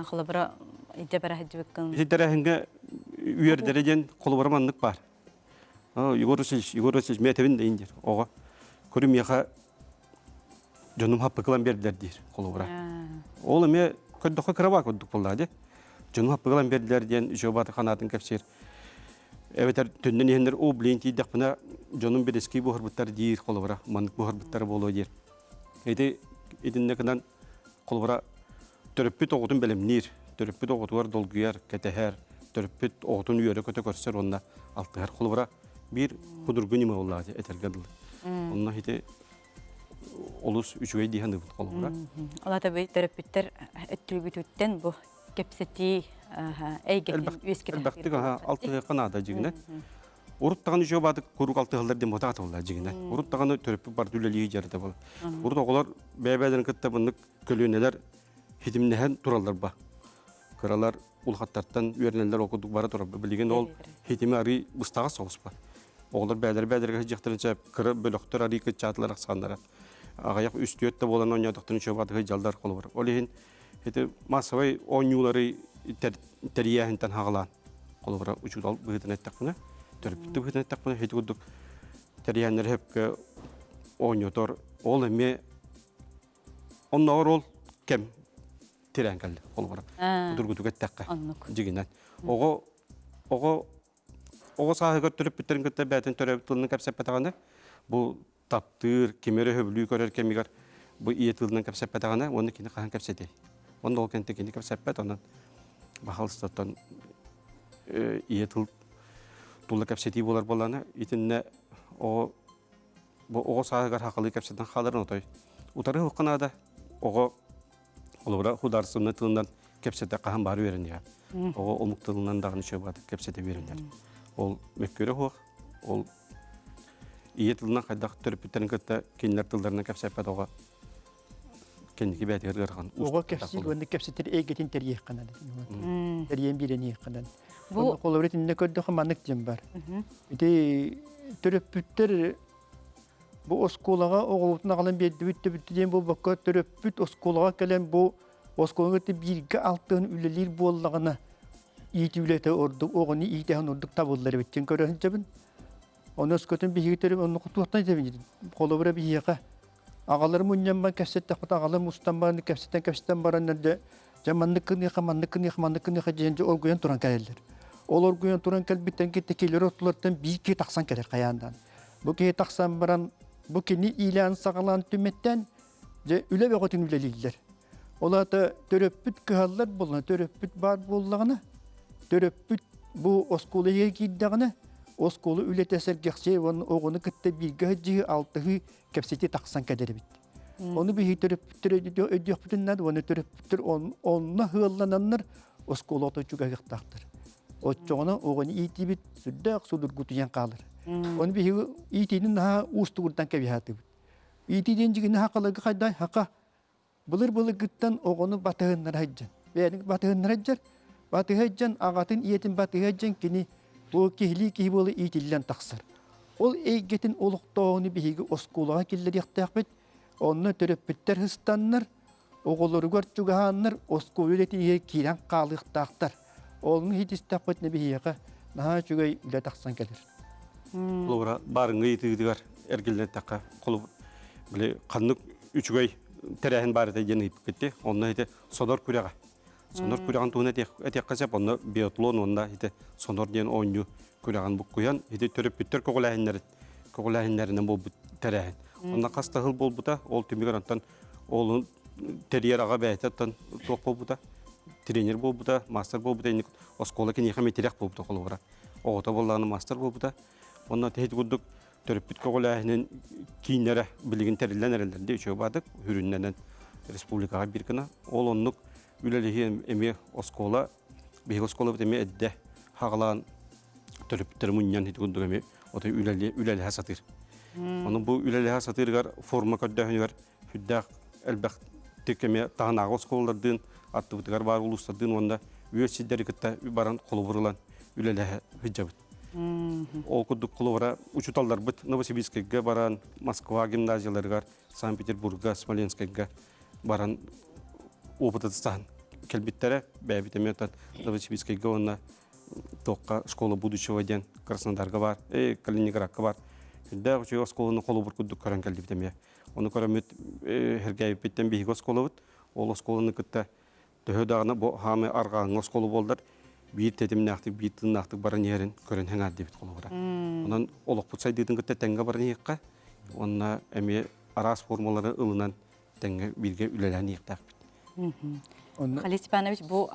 Холобура, илдьэ бара сылдьыбыккын. Ити тэрээһиҥҥэ үөрдэрэ диэн холобура маннык баар. Егор Васильевич, Егор Васильевич, мин этэбин да диир. Оҕо, көрү миэхэ дьонум хаппыкылан биэрдилэр диир холобура. Ол эмиэ көрдөххө кыра курдук буоллаҕа дии. Дьонум хаппыкылан биэрдилэр диэн үчүгэй ханаатын кэпсиир. Эбэтэр төннөн иһэннэр оо блин тиийдэхпинэ дьонум бирэски буһарбыттар диир холобура маннык буһарбыттара буолуо диир. Ити итиннэ гынан холобура төрөппүт оҕотун бэлэмниир, төрөппүт оҕотугар долгуйар, кэтэһэр, төрөппүт оҕотун үөрэ-көтө көрсөр уонна алтыһар. Холобура биир худургу ньыма буоллаҕа этэргэ дылы. Онно ити олус үчүгэй дии саныыбын холобура. Ол аата төрөппүттэр өттүгүтүттэн бу кэпсэтии эйгэтин үөскэтэр. Элбэхтик алтыһыахха наада дьиҥинэн. Урут даҕаны үчүгэй баатык куруук алтыһаллар диэн буотах буолла дьиҥинэн. Урут даҕаны төрөппүт барыта үлэлии дьарыта буолла. Урут оҕолор бэйэ-бэйэлэрин кытта маннык көлүөнэлэр хитимнэһэн тураллар ба. Кыралар улахаттартан үөрэнэллэр ол курдук бара турар. Билигин ол хитими арый быстаҕас соҕус ба. Оҕолор бэйэлэрэ бэйэлэригэр сылдьыахтарын сөп, кыра бөлөхтөр арый кыччаатылар ахсааннара. Аҕыйах үс-түөрт да буолан оонньоотохторун үчүгэй баатык сылдьаллар холобур. Ол иһин ити массовай оонньуулары тэрийээһинтэн хаҕалаан холобура учуутал быһыытынан эттэхпинэ, төрөппүт быһыытынан эттэхпинэ, ити курдук тэрийээннэри сөпкө оонньотор ол эмиэ оннооҕор ол кэм тирээн кэллэ холобура судургутук эттэххэ дьигинэн оҕо оҕо оҕо сааһыгар төрөппүттэрин кытта бэйэтин төрөөбүт тылынан кэпсэппэтэҕинэ бу таптыыр, кими эрэ сөбүлүү көрөр кэмигэр бу ийэ тылынан кэпсэппэтэҕинэ уонна кини хаһан кэпсэтиэй? Онно ол кэнтэ кини кэпсэппэт, онон баһаалыстаттан ийэ тыл тула кэпсэтии буолар буоллаҕына, итиннэ оҕо бу оҕо сааһыгар хахалыы кэпсэтэн хааларын отой утары уһукка наада. Оҕо Холобура, художественнай тылынан кэпсэтэ хаһан баар үөрэниэҕэ. Оҕо омук тылынан даҕаны чуобаатык кэпсэтэ үөрэнэр. Ол мөккүөрэ суох, ол ийэ тылынан хайдах төрөппүттэрин кытта кинилэр тылларынан кэпсэппэт оҕо кэнники бэйэтигэр ыарахан. Оҕо кэпсиир уонна кэпсэтэр эйгэтин тэрийиэххэ наада. Тэрийэн биэрэниэххэ наада. Бу холобура итиннэ көрдөххө маннык диэн бар. Ити төрөппүттэр Бу оскуолаҕа оҕобутун аҕалан биэрдибит төбүттэ диэн буолбакка, төрөппүт оскуолаҕа кэлэн бу оскуоланы кытта бииргэ алтыһан үлэлиир буоллаҕына, иитии үлэтэ ордук, оҕону иитэһэн ордук табыллар эбит диэн көрө сылдьабын. Ону өскөтүн биһиги төрүм онно туохтан этэбин Холобура биһиэхэ аҕалар мунньамман кэпсэттэхпит аҕалар мустан баран кэпсэтэн кэпсэтэн баран дьэ дьэ маннык гыныаха маннык гыныаха маннык гыныаха диэн дьэ оргуйан туран кэлэллэр. Ол оргуйан туран кэлбиттэн кытта киилэр ортолоруттан биир киһи тахсан кэлэр хайаандаан. Бу киһи тахсан баран, бу кини иилээн-саҕалаан түмэттэн, дьэ, үлэ бөҕөтүн үлэлииллэр. Ол аата төрөппүт кыһаллар буоллаҕына, төрөппүт баар буоллаҕына, төрөппүт бу оскуола иһигэр киирдэҕинэ, оскуола үлэтэ сэргэхсийэ уонна оҕону кытта бииргэ сылдьыһыы, алтыһыы, кэпсэтии тахсан кэлэр эбит. Ону биһиги төрөппүттэр өйдүөхпүтүн наада уонна төрөппүттэр онно ыаллананнар оскуола ото чугаһыахтаахтар. Оччоҕуна оҕону иитиибит сүрдээх судургутуйан хаалар. Ону биһиги иитиини наһаа уустугурдан кэбиһээтибит. Иитии диэн дьигини хахаларга хайдай хака былыр-былыргыттан оҕону батыһыннара сылдьан. Бэйэтин батыһыннара сылдьар, батыһа сылдьан аҕатын ийэтин батыһа сылдьан кини бу киһилии киһи буола иитиллэн тахсар. Ол эйгэтин олохтооһуну биһиги оскуолаҕа киллэриэхтээхпит. Онно төрөппүттэр сыстаннар, оҕолоругар чугаһааннар оскуола үлэтин иһигэр киирэн хаалыахтаахтар. Олну иһитистэхпитинэ биһиэхэ наһаа үчүгэй үлэ тахсан кэлэр. Холобура, баарыҥҥы ыйытыытыгар эргиллэн холобур, били ханнык үчүгэй тэрээһин баар этэ диэн ыйыппыт Онно ити сонор күрэҕэ. Сонор күрэҕин туһунан этиэххэ сөп. Онно биатлон уонна ити сонор диэн оонньуу күрэҕин буккуйан ити төрөппүттэр көҕүлээһиннэрин көҕүлээһиннэринэн буолбут тэрээһин. Онно хас да сыл буолбута. Ол түмүгэр онтон Олун тэрийэр аҕа бэйэтэ оттон туох буолбута, тренер буолбута, мастер буолбута, инник оскуола киниэхэ мэтирэх буолбута холобура. Оҕото буоллаҕына мастер буолбута. Онно тэһит курдук төрөппүт көҕүлээһинин кииннэрэ билигин тэриллэн эрэллэр дии үчүгэй баатык үрүннэнэн республикаҕа биир гына. Ол оннук үлэлэһии эмиэ оскуола, биһиги оскуолабыт эмиэ эрдэ. хаҕалаан төрөппүттэри мунньан ити курдук эми отой үлэлэһэ сатыыр. Ону бу үлэлэһэ сатыырыгар форма көрдөөһүнүгэр сүрдээх элбэх тик эмиэ таһынааҕы оскуолалардыын, аттыбытыгар баар улуустардыын уонна үөс сирдэри кытта баран холобур ылан үлэлэһэ сылдьабыт. Ол курдук холобура учууталларбыт Новосибирскайга баран, Москва гимназияларыгар, Санкт-Петербурга, Смоленскайга баран опыт ытыстаһан кэлбиттэрэ. Бэйэбит эмиэ Новосибирскайга уонна туохха школа будущего диэн Краснодарга бар, Калининградка бар. Сүрдээх үчүгэй оскуоланы холобур курдук көрөн кэллибит эмиэ. Ону көрөммүт Һэргээбиппиттэн биһиги оскуолабыт. Ол оскуоланы кытта төһө даҕаны бу хаамай арҕааҥҥы оскуола буоллар, биир тэтимнээхтик, биир тыыннаахтык баран иһэрин көрөн сэҥээрдибит холобура. Онон олохпут сайдыытын кытта тэҥҥэ баран иһиэххэ уонна эмиэ араас формалары ылынан тэҥҥэ бииргэ үлэлээн иһиэхтээхпит. Халид Степанович, бу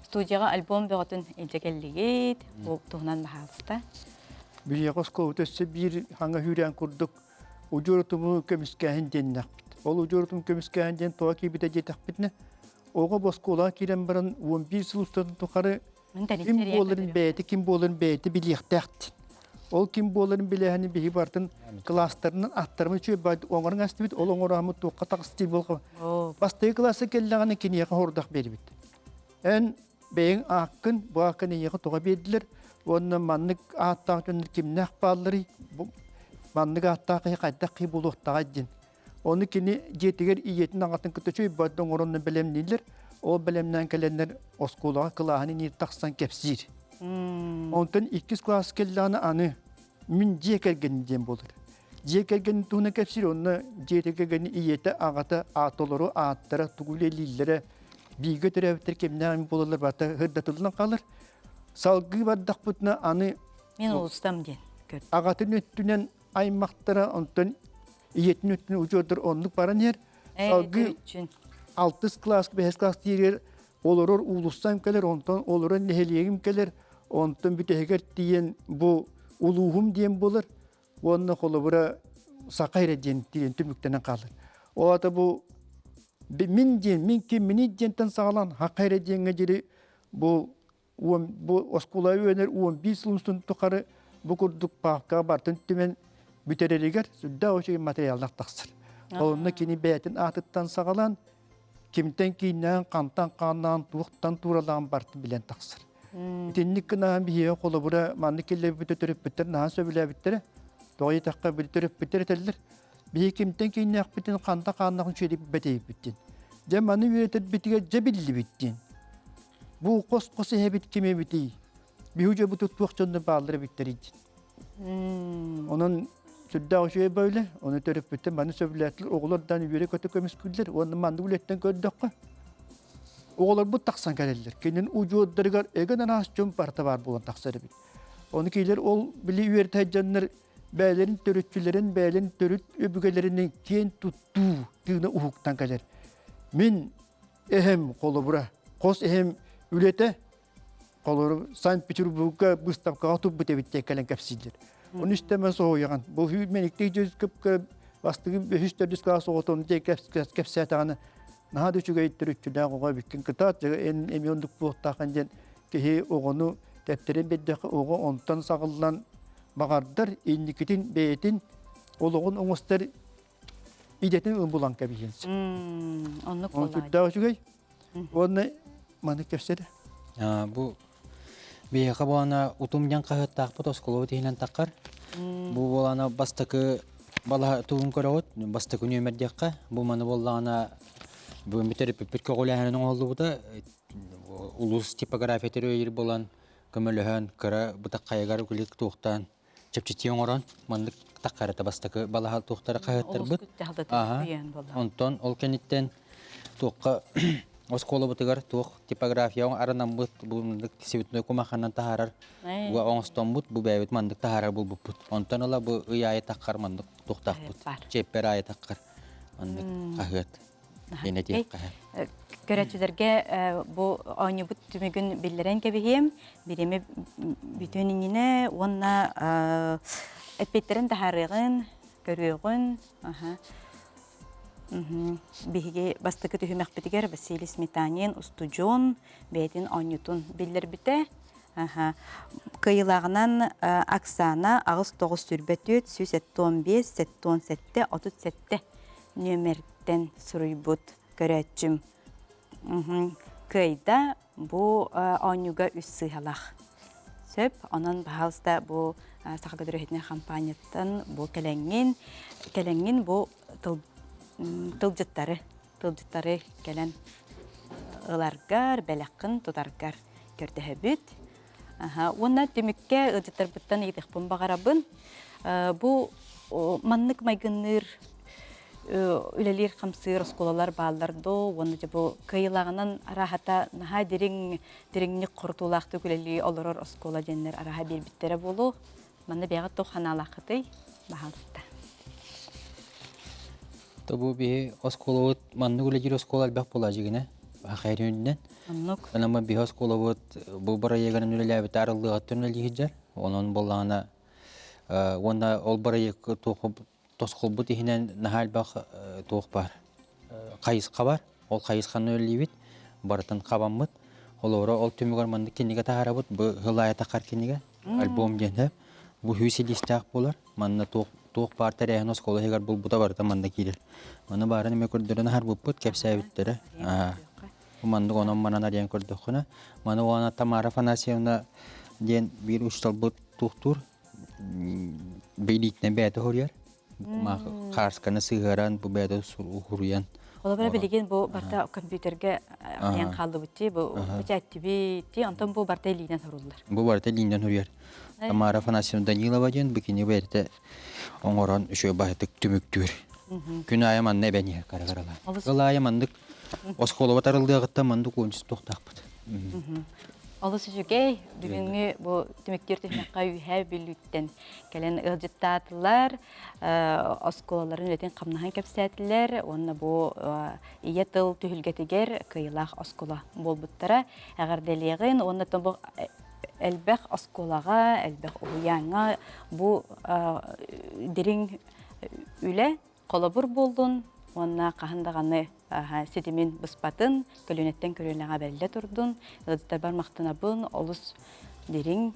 студияҕа альбом бөҕөтүн илдьэ кэллигит. Бу туһунан баһаалыста. Биһиэхэ оскуолабыт өссө биир хаҥа сүүрээн курдук удьуор-утуму көмүскээһин диэннэхпит. Ол удьуор-утуму көмүскээһин диэн тоҕо киирбитэ диэтэхпитинэ, оҕо бу оскуолаҕа киирэн баран 11 сыл устатын тухары ким буоларын бэйэтэ ким буоларын бэйэтэ билиэхтээх диэн. Ол ким буоларын билээһини биһи барытын кылаастарынан аттарымын үчүгэй оҥорон астыбыт, ол оҥорооммут туохха таҕыстыы буолха. Бастакы кылааска кэллэҕинэ киниэхэ хордох биэрбит. Эн бэйэҥ ааккын, бу ааккын эйиэхэ тоҕо биэрдилэр уонна маннык ааттаах дьоннор кимнээх баалларый, бу маннык ааттаах киһи хайдах киһи буолуохтааҕай диэн. Ону кини дьиэтигэр ийэтин аҕатын кытта үчүгэй барды оҥоронно бэлэмнииллэр. Ол бэлэмнээн кэлэннэр оскуолаҕа кылааһын иниир тахсан кэпсиир. Онтон иккис кылаас кэллэҕинэ аны мин дьиэ кэргэним диэн буолар. Дьиэ кэргэнин туһунан кэпсиир, онно дьиэ кэргэнин ийэтэ, аҕата, толору ааттара, тугу үлэлииллэрэ, бииргэ төрөөбүттэр кимнээх буолаллар барыта сырдатыллан хаалар. Салгыы бардахпытына аны Мин улустам диэн көрдüm. Аҕатын өттүнэн аймахтара, онтон ийэтин өттүнэн учуордар оннук баран иһэр. Салгыы алтыс кылаас, бэһис кылаас тиийэр олорор уулуссам кэлэр, онтон олорор нэһилиэгим кэлэр, онтон бүтэһигэр тиийэн бу улууһум диэн буолар уонна холобура саха эрэ диэн тиийэн түмүктэнэн хаалар. Ол аата бу мин диэн, мин кимминий диэнтэн саҕалаан саха эрэ диэҥҥэ диэри бу бу оскуола үөнэр 11 сыл устун тухары бу курдук паапкаҕа барытын түмэн бүтэрэригэр сүрдээх үчүгэй материаллар тахсар. Онно кини бэйэтин аатыттан саҕалаан кимтэн кииннээн, хантан хааннаан, туохтан тууралаан барытын билэн тахсар. Итинник гынаан биһиэхэ холобура маннык киллэрбит төрөппүттэр наһаа сөбүлээбиттэрэ. Тоҕо диэтэххэ били төрөппүттэр этэллэр. Биһи кимтэн кииннээхпитин, хантан хааннаахпытын үчүгэйдик билбэт диэн. Дьэ маны үөрэтэрбитигэр дьэ биллибит диэн. Бу хос-хос эһэбит ким эбитий? Биһи дьобутут туох дьоннор бааллар эбиттэрий диэн. Онон сүрдээх үчүгэй бөйлө, ону төрөппүттэр маны сөбүлээтилэр, оҕолор даҕаны үөрэ-көтө көмүскүүллэр уонна маннык үлэттэн көрдөххө, оҕолорбут тахсан кэлэллэр. Кинин удьуордарыгар эгэн араас дьон барыта баар буолан тахсар эбит. Ону кинилэр ол били үөрэтэ сылдьаннар бэйэлэрин төрүччүлэрин, бэйэлэрин төрүт өбүгэлэринэн киэн туттуу тыына уһуктан кэлэр. Мин эһэм холобура, хос эһэм үлэтэ холобура Санкт-Петербурга быыстапкаҕа турбут эбит диэн кэлэн кэпсииллэр. Ону истэмэ соһуйаҕын. Бу мен икки жүз бастыгы үһүс төрдүс класс оҕотун диэн кэпсээтэҕинэ наһаа да үчүгэй төрүччүлээх оҕо эбиккин кытаат эн эмиэ оннук буолуохтааххын диэн киһи оҕону тэптэрэн биэрдэххэ оҕо онтон саҕыллан баҕардар инникитин бэйэтин олоҕун оҥостор идэтин булан кэбиһиэн сөп. Оннук Ол сүрдээх үчүгэй. Уонна маны кэпсэтэ. Бу биһиэхэ буолана утум диэн хаһыаттаахпыт оскуолабыт иһинэн таххар. Бу буолана бастакы балаһа тугун көрөҕүт, бастакы нүөмэр диэххэ. Бу маны буоллаҕына бүгүн бүтэриппиппит көҕүлээһинин оҥоһуллубута. Улуус типография төрүөйүр буолан көмөлөһөн кыра бытаххайыгар күлүк туохтаан чэпчэтии оҥорон маннык таххарата бастакы балаһа туохтара хаһыаттарбыт. Онтон ол кэнниттэн туохха оскуолабытыгар туох типография аранаммыт бу маннык цветной кумаханан таһаарар оҥостоммут бу бэйэбит маннык таһаарар булбуппут. Онтон ыла бу ый аайы таххар маннык туохтаахпыт. Чиэппэр аайы таххар маннык хаһыат. Көрөөччүлэргэ бу оонньуубут түмүгүн биллэрэн кэбиһиэм. Бириэмэ бүтүөн иннинэ уонна эппиэттэрин таһаарыаҕын, көрүөҕүн. Биһиги бастакы түһүмэхпитигэр Василий Сметанин устудьуон бэйэтин оонньуутун биллэрбитэ. Кыайыылааҕынан Оксана 89 24 175 77 37 нүөмэртэн суруйбут көрөөччүм. Кыайда бу оонньууга үс сыыһалаах. Сөп, онон баһаалыста бу Саха көтөрүһүтүнэ хампаанньаттан бу кэлэҥҥин, кэлэҥҥин бу тыл, тылдьыттары, тылдьыттары кэлэн ыларгар, бэлэххин тутаргар көрдөһөбүт. Уонна түмүккэ ыалдьыттарбыттан ыйытыахпын баҕарабын. Бу маннык майгынныыр үлэлиир хамсыыр оскуолалар бааллар доо уонна дьэ бу кыайыылааҕынан арааһата наһаа дириҥ дириҥник хорутуулаахтык үлэлии олорор оскуола диэннэр арааһа биэрбиттэрэ буолуо. Манна бэйэҕит туох санаалааххытый? Баһаалыста. То бу биһи оскуолабыт маннык үлэлиир оскуола элбэх буолаа дьигинэ хахайрүннэн. Оннук. Онон биһи оскуолабыт бу бырайыагынан үлэлээбит арыллыаҕыттан үлэлии сылдьар. Онон буоллаҕына уонна ол бырайыак туох тосхолбут иһинэн наһаа элбэх туох баар хайысха бар. Ол хайысханы үлэлиибит, барытын хабаммыт. Олоро ол түмүгэр маннык кинигэ таһаарабыт. Бу сыл аайы тахар кинигэ, альбом диэн Бу сүүс илиистээх буолар. Манна туох туох баар тэрээһин оскуола иһигэр булбута барыта манна киирэр. Маны баарын эмэ көрдөрөн аһарбыппыт, кэпсээбиттэрэ. Маннык онон-манан арыйан көрдөххүнэ, маны уонна Тамара Афанасьевна диэн биир учууталбыт туохтуур билиитинэн бэйэтэ хоруйар. Хаарсканы сыһыаран, бу бэйэтэ уһуруйан. Холобура билигин бу барта компьютерга айан хааллыбыт бу бэчээттибит, онтон бу барта илиинэн хоруллар. Бу барта илиинэн хоруйар. Тамара Афанасьевна Данилова диэн бу кини бэйэтэ оҥорон үчүгэй баһытык түмүктүүр. Күн аайы манна эбэн иһэр кара-каралаан. Ыл аайы маннык оскуолаба тарыллыаҕыттан маннык уончус туохтаахпыт. Олус үчүгэй. Бүгүҥҥү бу түмүктүүр түһүмэххэ Үөһээ Бүлүүттэн кэлэн ыалдьыттаатылар, оскуолаларын үлэтин хамнаһын кэпсээтилэр уонна бу ийэ тыл түһүлгэтигэр кыайыылаах оскуола буолбуттара. Эҕэрдэлиэҕин уонна бу элбэх оскуолаҕа, элбэх уһуйааҥҥа бу дириҥ үлэ холобур буоллун уонна хаһан даҕаны ситимин быспатын, көлүөнэттэн көлүөнэҕэ бэриллэ турдун. Ыалдьыттарбар махтанабын, олус дириҥ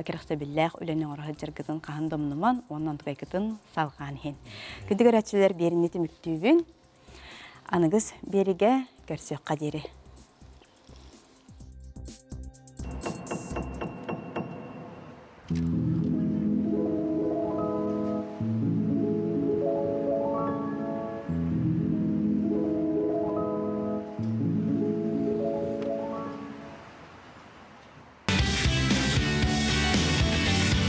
кэрэхсэбиллээх үлэни оҥоро сылдьаргытын хаһан да умнуман уонна онтукайгытын салҕаан иһин. Күндү көрөөччүлэр биэрини түмүктүүбүн. Аныгыс биэригэ көрсүөххэ диэри.